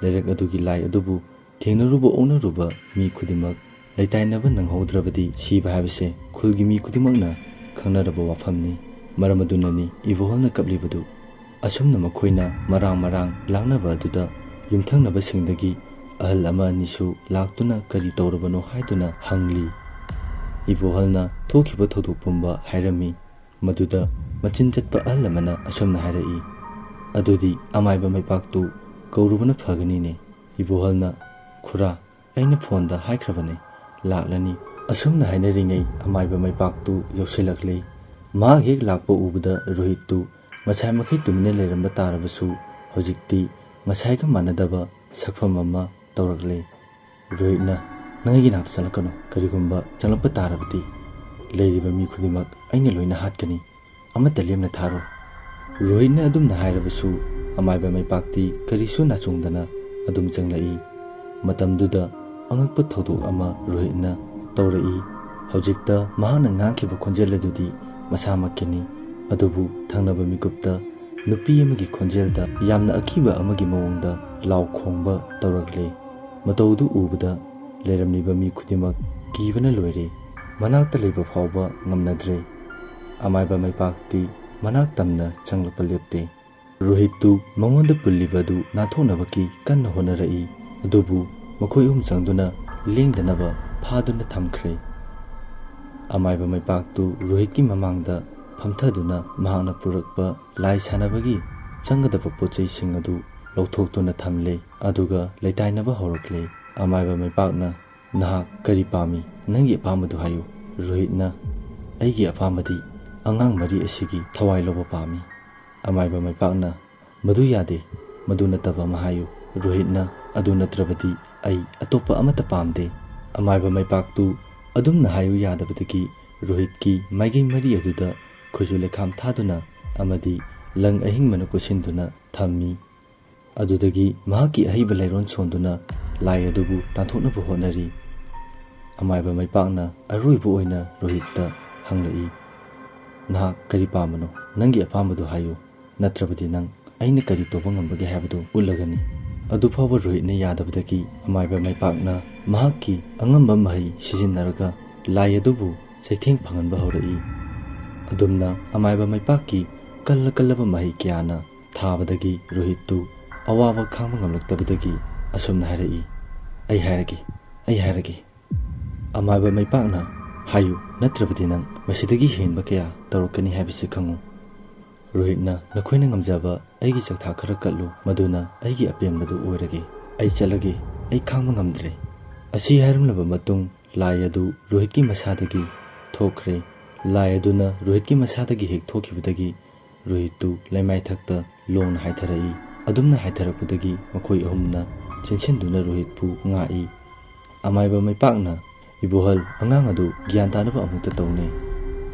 ꯂꯩꯔꯛ ꯑꯗꯨꯒꯤ ꯂꯥꯏ ꯑꯗꯨꯕꯨ ꯊꯦꯡꯅꯔꯨꯕ ꯑꯣꯛꯅꯔꯨꯕ ꯃꯤ ꯈꯨꯗꯤꯡꯃꯛ ꯂꯩꯇꯥꯏꯅꯕ ꯅꯪꯍꯧꯗ꯭ꯔꯕꯗꯤ ꯁꯤꯕ ꯍꯥꯏꯕꯁꯦ ꯈꯨꯜꯒꯤ ꯃꯤ ꯈꯨꯗꯤꯡꯃꯛꯅ ꯈꯪꯅꯔꯕ ꯋꯥꯐꯝꯅꯤ꯫ ꯃꯔꯝ ꯑꯗꯨꯅꯅꯤ ꯏꯕꯣꯍꯜꯅ ꯀꯞꯂꯤꯕꯗꯨ꯫ ꯑꯁꯨꯝꯅ ꯃꯈꯣꯏꯅ ꯃꯔꯥꯡ ꯃꯔꯥꯡ ꯂꯥꯛꯅꯕ ꯑꯗꯨꯗ ꯌꯨꯝꯊꯪꯅꯕꯁꯤꯡꯗꯒꯤ ꯑꯍꯜ ꯑꯃ ꯑꯅꯤꯁꯨ ꯂꯥꯛꯇꯨꯅ ꯀꯔꯤ ꯇꯧꯔꯕꯅꯣ ꯍꯥꯏꯗꯨꯅ ꯍꯪꯂꯤ꯫ ꯏꯕꯣꯍꯜꯅ ꯊꯣꯛꯈꯤꯕ ꯊꯧꯗꯣꯛ ꯄꯨꯝꯕ ꯍꯥꯏꯔꯝꯃꯤ꯫ ꯃꯗꯨꯗ ꯃꯆꯤꯟ ꯆꯠꯄ ꯑꯍꯜ ꯑꯃꯅ ꯑꯁꯨꯝꯅ ꯍꯥꯏꯔꯛꯏ, "ꯑꯗꯨꯗꯤ ꯑꯃꯥꯏꯕ ꯃꯩꯄꯥꯛꯇꯨ ꯀꯧꯔꯨꯕꯅ ꯐꯒꯅꯤꯅꯦ꯫" ꯏꯕꯣꯍꯜꯅ, "ꯈꯨꯔꯥ, ꯑꯩꯅ ꯐꯣꯟꯗ ꯍꯥꯏꯈ꯭ꯔꯕꯅꯦ, ꯂꯥꯛꯂꯅꯤ꯫ ꯑꯁꯨꯝꯅ ꯍꯥꯏꯅꯔꯤꯉꯩ ꯑꯃꯥꯏꯕ ꯃꯩꯄꯥꯛꯇꯨ ꯌꯧꯁꯤꯜꯂꯛꯂꯦ꯫ ꯃꯍꯥꯛ ꯍꯦꯛ ꯂꯥꯛꯄ ꯎꯕꯗ ꯔꯣꯍꯤꯠꯇꯨ ꯉꯁꯥꯏꯃꯛꯀꯤ ꯇꯨꯃꯤꯟꯅ ꯂꯩꯔꯝꯕ ꯇꯥꯔꯕꯁꯨ ꯍꯧꯖꯤꯛꯇꯤ ꯉꯁꯥꯏꯒ ꯃꯥꯟꯅꯗꯕ ꯁꯛꯐꯝ ꯑꯃ ꯇꯧꯔꯛꯂꯦ꯫ ꯔꯣꯍꯤꯠꯅ, "ꯅꯪ ꯑꯩꯒꯤ ꯅꯥꯛꯇ ꯆꯪꯂꯛꯀꯅꯨ꯫ ꯀꯔꯤꯒꯨꯝꯕ ꯆꯪꯂꯛꯄ ꯇꯥꯔꯕꯗꯤ ꯂꯩꯔꯤꯕ ꯃꯤ ꯈꯨꯗꯤꯡꯃꯛ ꯑꯩꯅ ꯂꯣꯏꯅ ꯍꯥꯠꯀꯅꯤ꯫ ꯑꯃꯠꯇ ꯂꯦꯝꯅ ꯊꯥꯔꯣꯏ꯫" ꯔꯣꯍꯤꯠꯅ ꯑꯗꯨꯝꯅ ꯍꯥꯏꯔꯕꯁꯨ ꯑꯃꯥꯏꯕ ꯃꯩꯄꯥꯛꯇꯤ ꯀꯔꯤꯁꯨ ꯅꯥꯆꯣꯡꯗꯅ ꯑꯗꯨꯝ ꯆꯪꯂꯛꯏ꯫ ꯃꯇꯝꯗꯨꯗ ꯑꯉꯛꯄ ꯊꯧꯗꯣꯛ ꯑꯃ ꯔꯣꯍꯤꯠꯅ ꯇꯧꯔꯛꯏ꯫ ꯍꯧꯖꯤꯛꯇ ꯃꯍꯥꯛꯅ ꯉꯥꯡꯈꯤꯕ ꯈꯣꯟꯖꯦꯜ ꯑꯗꯨꯗꯤ ꯃꯁꯥꯃꯛꯀꯤꯅꯤ, ꯑꯗꯨꯕꯨ ꯊꯪꯅꯕ ꯃꯤꯀꯨꯞꯇ ꯅꯨꯄꯤ ꯑꯃꯒꯤ ꯈꯣꯟꯖꯦꯜꯗ ꯌꯥꯝꯅ ꯑꯀꯤꯕ ꯑꯃꯒꯤ ꯃꯑꯣꯡꯗ ꯂꯥꯎ ꯈꯣꯡꯕ ꯇꯧꯔꯛꯂꯦ꯫ ꯃꯇꯧꯗꯨ ꯎꯕꯗ ꯂꯩꯔꯝꯂꯤꯕ ꯃꯤ ꯈꯨꯗꯤꯡꯃꯛ ꯀꯤꯕꯅ ꯂꯣꯏꯔꯦ꯫ ꯃꯅꯥꯛꯇ ꯂꯩꯕ ꯐꯥꯎꯕ ꯉꯝꯅꯗ꯭ꯔꯦ꯫ ꯑꯃꯥꯏꯕ ꯃꯩꯄꯥꯛꯇꯤ ꯃꯅꯥꯛ ꯇꯝꯅ ꯆꯪꯂꯛꯄ ꯂꯦꯞꯇꯦ꯫ ꯔꯣꯍꯤꯠꯇꯨ ꯃꯉꯣꯟꯗ ꯄꯨꯜꯂꯤꯕ ꯑꯗꯨ ꯅꯥꯟꯊꯣꯛꯅꯕꯒꯤ ꯀꯟꯅ ꯍꯣꯠꯅꯔꯛꯏ, ꯑꯗꯨꯕꯨ ꯃꯈꯣꯏ ꯑꯍꯨꯝ ꯆꯪꯗꯨꯅ ꯂꯦꯡꯗꯅꯕ ꯐꯥꯗꯨꯅ ꯊꯝꯈ꯭ꯔꯦ꯫ ꯑꯃꯥꯏꯕ ꯃꯩꯄꯥꯛꯇꯨ ꯔꯣꯍꯤꯠꯀꯤ ꯃꯃꯥꯡꯗ ꯐꯝꯊꯗꯨꯅ ꯃꯍꯥꯛꯅ ꯄꯨꯔꯛꯄ ꯂꯥꯏ ꯁꯥꯟꯅꯕꯒꯤ ꯆꯪꯒꯗꯕ ꯄꯣꯠ ꯆꯩꯁꯤꯡ ꯑꯗꯨ ꯂꯧꯊꯣꯛꯇꯨꯅ ꯊꯝꯂꯦ, ꯑꯗꯨꯒ ꯂꯩꯇꯥꯏꯅꯕ ꯍꯧꯔꯛꯂꯦ꯫ ꯑꯃꯥꯏꯕ ꯃꯩꯄꯥꯛꯅ, "ꯅꯍꯥꯛ ꯀꯔꯤ ꯄꯥꯝꯃꯤ? ꯅꯪꯒꯤ ꯑꯄꯥꯝꯕꯗꯨ ꯍꯥꯏꯌꯨ꯫" ꯔꯣꯍꯤꯠꯅ, "ꯑꯩꯒꯤ ꯑꯄꯥꯝꯕꯗꯤ ꯑꯉꯥꯡ ꯃꯔꯤ ꯑꯁꯤꯒꯤ ꯊꯋꯥꯏ ꯂꯧꯕ ꯄꯥꯝꯃꯤ꯫" ꯑꯃꯥꯏꯕ ꯃꯩꯄꯥꯛꯅ, "ꯃꯗꯨ ꯌꯥꯗꯦ, ꯃꯗꯨ ꯅꯠꯇꯕ ꯑꯃ ꯍꯥꯏꯌꯨ꯫" ꯔꯣꯍꯤꯠꯅ, "ꯑꯗꯨ ꯅꯠꯇ꯭ꯔꯕꯗꯤ ꯑꯩ ꯑꯇꯣꯞꯄ ꯑꯃꯠꯇ ꯄꯥꯝꯗꯦ꯫" ꯑꯃꯥꯏꯕ ꯃꯩꯄꯥꯛꯇꯨ ꯑꯗꯨꯝꯅ ꯍꯥꯏꯌꯨ ꯌꯥꯗꯕꯗꯒꯤ ꯔꯣꯍꯤꯠꯀꯤ ꯃꯥꯏꯒꯩ ꯃꯔꯤ ꯑꯗꯨꯗ ꯈꯨꯖꯨ ꯂꯩꯈꯥꯝ ꯊꯥꯗꯨꯅ ꯑꯃꯗꯤ ꯂꯪ ꯑꯍꯤꯡꯕꯅ ꯀꯣꯏꯁꯤꯟꯗꯨꯅ ꯊꯝꯃꯤ꯫ ꯑꯗꯨꯗꯒꯤ ꯃꯍꯥꯛꯀꯤ ꯑꯍꯩꯕ ꯂꯩꯔꯣꯟ ꯁꯣꯟꯗꯨꯅ ꯂꯥꯏ ꯑꯗꯨꯕꯨ ꯇꯥꯟꯊꯣꯛꯅꯕ ꯍꯣꯠꯅꯔꯤ꯫ ꯑꯃꯥꯏꯕ ꯃꯩꯄꯥꯛꯅ ꯑꯔꯣꯏꯕ ꯑꯣꯏꯅ ꯔꯣꯍꯤꯠꯇ ꯍꯪꯂꯛꯏ, "ꯅꯍꯥꯛ ꯀꯔꯤ ꯄꯥꯝꯕꯅꯣ? ꯅꯪꯒꯤ ꯑꯄꯥꯝꯕꯗꯨ ꯍꯥꯏꯌꯨ, ꯅꯠꯇ꯭ꯔꯕꯗꯤ ꯅꯪ ꯑꯩꯅ ꯀꯔꯤ ꯇꯧꯕ ꯉꯝꯕꯒꯦ ꯍꯥꯏꯕꯗꯨ ꯎꯠꯂꯒꯅꯤ꯫" ꯑꯗꯨꯐꯥꯎꯕ ꯔꯣꯍꯤꯠꯅ ꯌꯥꯗꯕꯗꯒꯤ ꯑꯃꯥꯏꯕ ꯃꯩꯄꯥꯛꯅ ꯃꯍꯥꯛꯀꯤ ꯑꯉꯝꯕ ꯃꯍꯩ ꯁꯤꯖꯤꯟꯅꯔꯒ ꯂꯥꯏ ꯑꯗꯨꯕꯨ ꯆꯩꯊꯦꯡ ꯐꯪꯍꯟꯕ ꯍꯧꯔꯛꯏ꯫ ꯑꯗꯨꯝꯅ ꯑꯃꯥꯏꯕ ꯃꯩꯄꯥꯛꯀꯤ ꯀꯜꯂ ꯀꯜꯂꯕ ꯃꯍꯩ ꯀꯌꯥꯅ ꯊꯥꯕꯗꯒꯤ ꯔꯣꯍꯤꯠꯇꯨ ꯑꯋꯥꯕ ꯈꯥꯡꯕ ꯉꯝꯂꯛꯇꯕꯗꯒꯤ ꯑꯁꯨꯝꯅ ꯍꯥꯏꯔꯛꯏ, "ꯑꯩ ꯍꯥꯏꯔꯒꯦ, ꯑꯩ ꯍꯥꯏꯔꯒꯦ꯫" ꯑꯃꯥꯏꯕ ꯃꯩꯄꯥꯛꯅ, "ꯍꯥꯏꯌꯨ, ꯅꯠꯇ꯭ꯔꯕꯗꯤ ꯅꯪ ꯃꯁꯤꯗꯒꯤ ꯍꯦꯟꯕ ꯀꯌꯥ ꯇꯧꯔꯛꯀꯅꯤ ꯍꯥꯏꯕꯁꯤ ꯈꯪꯉꯨ꯫" ꯔꯣꯍꯤꯠꯅ, "ꯅꯈꯣꯏꯅ ꯉꯝꯖꯕ ꯑꯩꯒꯤ ꯆꯥꯛꯊꯥ ꯈꯔ ꯀꯠꯂꯨ, ꯃꯗꯨꯅ ꯑꯩꯒꯤ ꯑꯄꯦꯟꯕꯗꯨ ꯑꯣꯏꯔꯒꯦ꯫ ꯑꯩ ꯆꯠꯂꯒꯦ, ꯑꯩ ꯈꯥꯡꯕ ꯉꯝꯗ꯭ꯔꯦ꯫" ꯑꯁꯤ ꯍꯥꯏꯔꯝꯂꯕ ꯃꯇꯨꯡ ꯂꯥꯏ ꯑꯗꯨ ꯔꯣꯍꯤꯠꯀꯤ ꯃꯁꯥꯗꯒꯤ ꯊꯣꯛꯈ꯭ꯔꯦ꯫ ꯂꯥꯏ ꯑꯗꯨꯅ ꯔꯣꯍꯤꯠꯀꯤ ꯃꯁꯥꯗꯒꯤ ꯍꯦꯛ ꯊꯣꯛꯈꯤꯕꯗꯒꯤ ꯔꯣꯍꯤꯠꯇꯨ ꯂꯩꯃꯥꯏꯊꯛꯇ ꯂꯣꯡꯅ ꯍꯥꯏꯊꯔꯛꯏ꯫ ꯑꯗꯨꯝꯅ ꯍꯥꯏꯊꯔꯛꯄꯗꯒꯤ ꯃꯈꯣꯏ ꯑꯍꯨꯝꯅ ꯆꯦꯟꯁꯤꯟꯗꯨꯅ ꯔꯣꯍꯤꯠꯄꯨ ꯉꯥꯛꯏ꯫ ꯑꯃꯥꯏꯕ ꯃꯩꯄꯥꯛꯅ, "ꯏꯕꯣꯍꯜ, ꯑꯉꯥꯡ ꯑꯗꯨ ꯒ꯭ꯌꯥꯟ ꯇꯥꯅꯕ ꯑꯃꯨꯛꯇ ꯇꯧꯅꯦ꯫"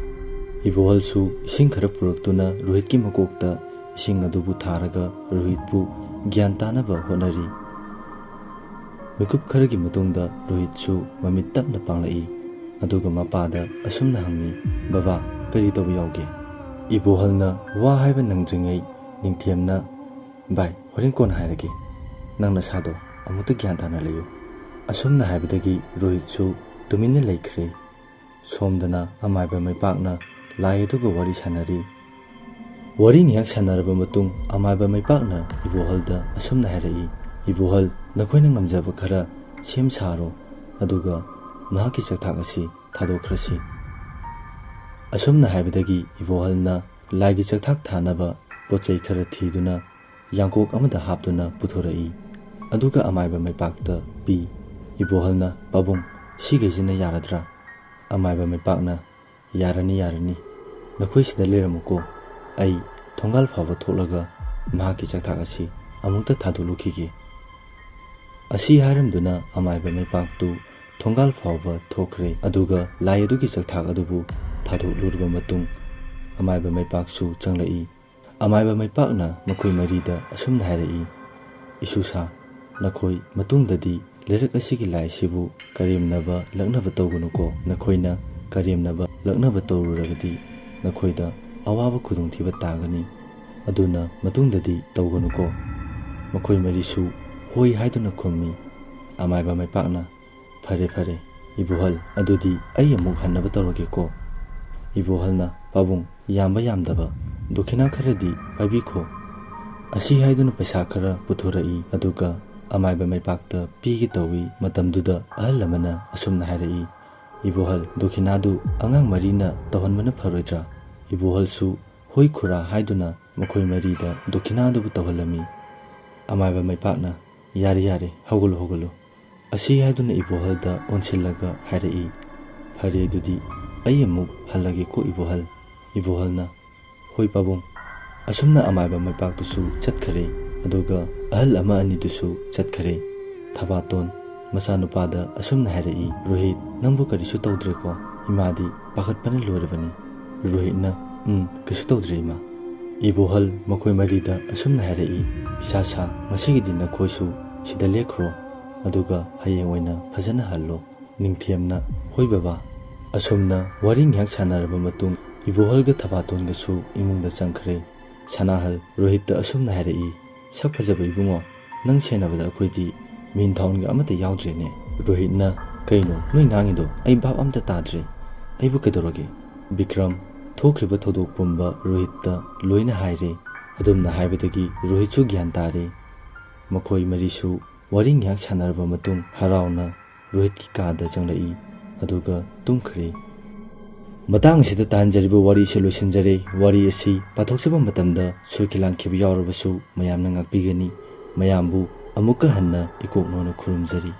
ꯏꯕꯣꯍꯜꯁꯨ ꯏꯁꯤꯡ ꯈꯔ ꯄꯨꯔꯛꯇꯨꯅ ꯔꯣꯍꯤꯠꯀꯤ ꯃꯀꯣꯛꯇ ꯏꯁꯤꯡ ꯑꯗꯨꯕꯨ ꯊꯥꯔꯒ ꯔꯣꯍꯤꯠꯄꯨ ꯒ꯭ꯌꯥꯟ ꯇꯥꯅꯕ ꯍꯣꯠꯅꯔꯤ꯫ ꯃꯤꯀꯨꯞ ꯈꯔꯒꯤ ꯃꯇꯨꯡꯗ ꯔꯣꯍꯤꯠꯁꯨ ꯃꯃꯤꯠ ꯇꯞꯅ ꯄꯥꯡꯂꯛꯏ꯫ ꯑꯗꯨꯒ ꯃꯄꯥꯗ ꯑꯁꯨꯝꯅ ꯍꯪꯉꯤ, "ꯕꯕꯥ, ꯀꯔꯤ ꯇꯧꯕ ꯌꯥꯎꯒꯦ?" ꯏꯕꯣꯍꯜꯅ ꯋꯥ ꯍꯥꯏꯕ ꯅꯪꯗ꯭ꯔꯤꯉꯩ ꯅꯤꯡꯊꯦꯝꯅ, "ꯚꯥꯏ, ꯍꯣꯔꯦꯟ ꯀꯣꯟꯅ ꯍꯥꯏꯔꯒꯦ꯫ ꯅꯪ ꯅꯁꯥꯗꯣ ꯑꯃꯨꯛꯇ ꯒ꯭ꯌꯥꯟ ꯇꯥꯅ ꯂꯩꯌꯨ꯫" ꯑꯁꯨꯝꯅ ꯍꯥꯏꯕꯗꯒꯤ ꯔꯣꯍꯤꯠꯁꯨ ꯇꯨꯃꯤꯟꯅ ꯂꯩꯈ꯭ꯔꯦ꯫ ꯁꯣꯝꯗꯅ ꯑꯃꯥꯏꯕ ꯃꯩꯄꯥꯛꯅ ꯂꯥꯏ ꯑꯗꯨꯒ ꯋꯥꯔꯤ ꯁꯥꯟꯅꯔꯤ꯫ ꯋꯥꯔꯤ ꯉꯥꯏꯍꯥꯛ ꯁꯥꯟꯅꯔꯕ ꯃꯇꯨꯡ ꯑꯃꯥꯏꯕ ꯃꯩꯄꯥꯛꯅ ꯏꯕꯣꯍꯜꯗ ꯑꯁꯨꯝꯅ ꯍꯥꯏꯔꯛꯏ, "ꯏꯕꯣꯍꯜ, ꯅꯈꯣꯏꯅ ꯉꯝꯖꯕ ꯈꯔ ꯁꯦꯝ ꯁꯥꯔꯣ, ꯑꯗꯨꯒ ꯃꯍꯥꯛꯀꯤ ꯆꯥꯛꯊꯥꯛ ꯑꯁꯤ ꯊꯥꯗꯣꯛꯈ꯭ꯔꯁꯤ꯫" ꯑꯁꯨꯝꯅ ꯍꯥꯏꯕꯗꯒꯤ ꯏꯕꯣꯍꯜꯅ ꯂꯥꯏꯒꯤ ꯆꯥꯛꯊꯥꯛ ꯊꯥꯅꯕ ꯄꯣꯠ ꯆꯩ ꯈꯔ ꯊꯤꯗꯨꯅ ꯌꯥꯡꯀꯣꯛ ꯑꯃꯗ ꯍꯥꯞꯇꯨꯅ ꯄꯨꯊꯣꯔꯛꯏ꯫ ꯑꯗꯨꯒ ꯑꯃꯥꯏꯕ ꯃꯩꯄꯥꯛꯇ ꯄꯤ꯫ ꯏꯕꯣꯍꯜꯅ, "ꯄꯥꯕꯨꯡ, ꯁꯤꯈꯩꯁꯤꯅ ꯌꯥꯔꯗ꯭ꯔꯥ?" ꯑꯃꯥꯏꯕ ꯃꯩꯄꯥꯛꯅ, "ꯌꯥꯔꯅꯤ, ꯌꯥꯔꯅꯤ꯫ ꯅꯈꯣꯏ ꯁꯤꯗ ꯂꯩꯔꯝꯃꯨꯀꯣ꯫ ꯑꯩ ꯊꯣꯡꯒꯥꯜ ꯐꯥꯎꯕ ꯊꯣꯛꯂꯒ ꯃꯍꯥꯛꯀꯤ ꯆꯥꯛꯊꯥꯛ ꯑꯁꯤ ꯑꯃꯨꯛꯇ ꯊꯥꯗꯣꯛꯂꯨꯈꯤꯒꯦ꯫" ꯑꯁꯤ ꯍꯥꯏꯔꯝꯗꯨꯅ ꯑꯃꯥꯏꯕ ꯃꯩꯄꯥꯛꯇꯨ ꯊꯣꯡꯒꯥꯜ ꯐꯥꯎꯕ ꯊꯣꯛꯈ꯭ꯔꯦ꯫ ꯑꯗꯨꯒ ꯂꯥꯏ ꯑꯗꯨꯒꯤ ꯆꯥꯛꯊꯥꯛ ꯑꯗꯨꯕꯨ ꯊꯥꯗꯣꯛꯂꯨꯔꯕ ꯃꯇꯨꯡ ꯑꯃꯥꯏꯕ ꯃꯩꯄꯥꯛꯁꯨ ꯆꯪꯂꯛꯏ꯫ ꯑꯃꯥꯏꯕ ꯃꯩꯄꯥꯛꯅ ꯃꯈꯣꯏ ꯃꯔꯤꯗ ꯑꯁꯨꯝꯅ ꯍꯥꯏꯔꯛꯏ, "ꯏꯁꯨꯁꯥ, ꯅꯈꯣꯏ ꯃꯇꯨꯡꯗꯗꯤ ꯂꯩꯔꯛ ꯑꯁꯤꯒꯤ ꯂꯥꯏꯁꯤꯕꯨ ꯀꯔꯦꯝꯅꯕ ꯂꯛꯅꯕ ꯇꯧꯒꯅꯨꯀꯣ꯫ ꯅꯈꯣꯏꯅ ꯀꯔꯦꯝꯅꯕ ꯂꯛꯅꯕ ꯇꯧꯔꯨꯔꯕꯗꯤ ꯅꯈꯣꯏꯗ ꯑꯋꯥꯕ ꯈꯨꯗꯣꯡꯊꯤꯕ ꯇꯥꯒꯅꯤ꯫ ꯑꯗꯨꯅ ꯃꯇꯨꯡꯗꯗꯤ ꯇꯧꯒꯅꯨꯀꯣ꯫" ꯃꯈꯣꯏ ꯃꯔꯤꯁꯨ ꯍꯣꯏ ꯍꯥꯏꯗꯨꯅ ꯈꯨꯝꯃꯤ꯫ ꯑꯃꯥꯏꯕ ꯃꯩꯄꯥꯛꯅ, "ꯐꯔꯦ, ꯐꯔꯦ, ꯏꯕꯣꯍꯜ, ꯑꯗꯨꯗꯤ ꯑꯩ ꯑꯃꯨꯛ ꯍꯟꯅꯕ ꯇꯧꯔꯒꯦꯀꯣ꯫" ꯏꯕꯣꯍꯜꯅ, "ꯄꯥꯕꯨꯡ, ꯌꯥꯝꯕ ꯌꯥꯝꯗꯕ ꯗꯣꯈꯤꯅꯥ ꯈꯔꯗꯤ ꯄꯥꯏꯕꯤꯈꯣ꯫" ꯑꯁꯤ ꯍꯥꯏꯗꯨꯅ ꯄꯩꯁꯥ ꯈꯔ ꯄꯨꯊꯣꯔꯛꯏ, ꯑꯗꯨꯒ ꯑꯃꯥꯏꯕ ꯃꯩꯄꯥꯛꯇ ꯄꯤꯒꯦ ꯇꯧꯏ꯫ ꯃꯇꯝꯗꯨꯗ ꯑꯍꯜ ꯑꯃꯅ ꯑꯁꯨꯝꯅ ꯍꯥꯏꯔꯛꯏ, "ꯏꯕꯣꯍꯜ, ꯗꯣꯈꯤꯅꯥꯗꯨ ꯑꯉꯥꯡ ꯃꯔꯤꯅ ꯇꯧꯍꯟꯕꯅ ꯐꯔꯣꯏꯗ꯭ꯔꯥ?" ꯏꯕꯣꯍꯜꯁꯨ, "ꯍꯣꯏ ꯈꯨꯔꯥ" ꯍꯥꯏꯗꯨꯅ ꯃꯈꯣꯏ ꯃꯔꯤꯗ ꯗꯣꯈꯤꯅꯥꯗꯨꯕꯨ ꯇꯧꯍꯜꯂꯝꯃꯤ꯫ ꯑꯃꯥꯏꯕ ꯃꯩꯄꯥꯛꯅ, "ꯌꯥꯔꯦ, ꯌꯥꯔꯦ, ꯍꯧꯒꯠꯂꯨ, ꯍꯧꯒꯠꯂꯨ꯫ ꯑꯁꯤ ꯍꯥꯏꯗꯨꯅ ꯏꯕꯣꯍꯜꯗ ꯑꯣꯟꯁꯤꯜꯂꯒ ꯍꯥꯏꯔꯛꯏ, "ꯐꯔꯦ, ꯑꯗꯨꯗꯤ ꯑꯩ ꯑꯃꯨꯛ ꯍꯜꯂꯒꯦꯀꯣ ꯏꯕꯣꯍꯜ꯫" ꯏꯕꯣꯍꯜꯅ, "ꯍꯣꯏ ꯄꯥꯕꯨꯡ꯫" ꯑꯁꯨꯝꯅ ꯑꯃꯥꯏꯕ ꯃꯩꯄꯥꯛꯇꯨꯁꯨ ꯆꯠꯈꯔꯦ, ꯑꯗꯨꯒ ꯑꯍꯜ ꯑꯃ ꯑꯅꯤꯗꯨꯁꯨ ꯆꯠꯈꯔꯦ꯫ ꯊꯕꯥꯇꯣꯟ ꯃꯆꯥꯅꯨꯄꯥꯗ ꯑꯁꯨꯝꯅ ꯍꯥꯏꯔꯛꯏ, "ꯔꯣꯍꯤꯠ, ꯅꯪꯕꯨ ꯀꯔꯤꯁꯨ ꯇꯧꯗ꯭ꯔꯦꯀꯣ? ꯏꯃꯥꯗꯤ ꯄꯥꯈꯠꯄꯅ ꯂꯣꯏꯔꯕꯅꯤ꯫" ꯔꯣꯍꯤꯠꯅ, "ꯎꯝ, ꯀꯩꯁꯨ ꯇꯧꯗ꯭ꯔꯦ ꯏꯃꯥ꯫" ꯏꯕꯣꯍꯜ ꯃꯈꯣꯏ ꯃꯔꯤꯗ ꯑꯁꯨꯝꯅ ꯍꯥꯏꯔꯛꯏ, "ꯏꯆꯥ ꯁꯥ, ꯉꯁꯤꯒꯤꯗꯤ ꯅꯈꯣꯏꯁꯨ ꯁꯤꯗ ꯂꯦꯛꯈ꯭ꯔꯣ, ꯑꯗꯨꯒ ꯍꯌꯦꯡ ꯑꯣꯏꯅ ꯐꯖꯅ ꯍꯜꯂꯣ꯫" ꯅꯤꯡꯊꯦꯝꯅ, "ꯍꯣꯏ ꯕꯕꯥ꯫" ꯑꯁꯨꯝꯅ ꯋꯥꯔꯤ ꯉꯥꯏꯍꯥꯛ ꯁꯥꯟꯅꯔꯕ ꯃꯇꯨꯡ ꯏꯕꯣꯍꯜꯒ ꯊꯕꯥꯇꯣꯟꯒꯁꯨ ꯏꯃꯨꯡꯗ ꯆꯪꯈ꯭ꯔꯦ꯫ ꯁꯅꯥꯍꯜ ꯔꯣꯍꯤꯠꯇ ꯑꯁꯨꯝꯅ ꯍꯥꯏꯔꯛꯏ, "ꯁꯛ ꯐꯖꯕ ꯏꯕꯨꯡꯉꯣ, ꯅꯪ ꯁꯦꯟꯅꯕꯗ ꯑꯩꯈꯣꯏꯗꯤ ꯃꯤꯟ ꯊꯥꯎꯟꯒ ꯑꯃꯠꯇ ꯌꯥꯎꯗ꯭ꯔꯦꯅꯦ꯫" ꯔꯣꯍꯤꯠꯅ, "ꯀꯩꯅꯣ ꯅꯣꯏ ꯉꯥꯡꯉꯤꯗꯣ? ꯑꯩ ꯚꯥꯞ ꯑꯝꯇ ꯇꯥꯗ꯭ꯔꯦ꯫ ꯑꯩꯕꯨ ꯀꯩꯗꯧꯔꯒꯦ?" ꯕꯤꯀ꯭ꯔꯝ ꯊꯣꯛꯈ꯭ꯔꯤꯕ ꯊꯧꯗꯣꯛ ꯄꯨꯝꯕ ꯔꯣꯍꯤꯠꯇ ꯂꯣꯏꯅ ꯍꯥꯏꯔꯦ꯫ ꯑꯗꯨꯝꯅ ꯍꯥꯏꯕꯗꯒꯤ ꯔꯣꯍꯤꯠꯁꯨ ꯒ꯭ꯌꯥꯟ ꯇꯥꯔꯦ꯫ ꯃꯈꯣꯏ ꯃꯔꯤꯁꯨ ꯋꯥꯔꯤ ꯉꯥꯏꯍꯥꯛ ꯁꯥꯟꯅꯔꯕ ꯃꯇꯨꯡ ꯍꯔꯥꯎꯅ ꯔꯣꯍꯤꯠꯀꯤ ꯀꯥꯗ ꯆꯪꯂꯛꯏ, ꯑꯗꯨꯒ ꯇꯨꯝꯈ꯭ꯔꯦ꯫ ꯃꯇꯥꯡ ꯑꯁꯤꯗ ꯇꯥꯍꯟꯖꯔꯤꯕ ꯋꯥꯔꯤ ꯑꯁꯤ ꯂꯣꯏꯁꯤꯟꯖꯔꯦ꯫ ꯋꯥꯔꯤ ꯑꯁꯤ ꯄꯥꯊꯣꯛꯆꯕ ꯃꯇꯝꯗ ꯁꯣꯏꯈꯤ ꯂꯥꯟꯈꯤꯕ ꯌꯥꯎꯔꯕꯁꯨ ꯃꯌꯥꯝꯅ ꯉꯥꯛꯄꯤꯒꯅꯤ꯫ ꯃꯌꯥꯝꯕꯨ ꯑꯃꯨꯛꯀ ꯍꯟꯅ ꯏꯀꯣꯛꯅꯧꯅ ꯈꯨꯔꯨꯝꯖꯔꯤ꯫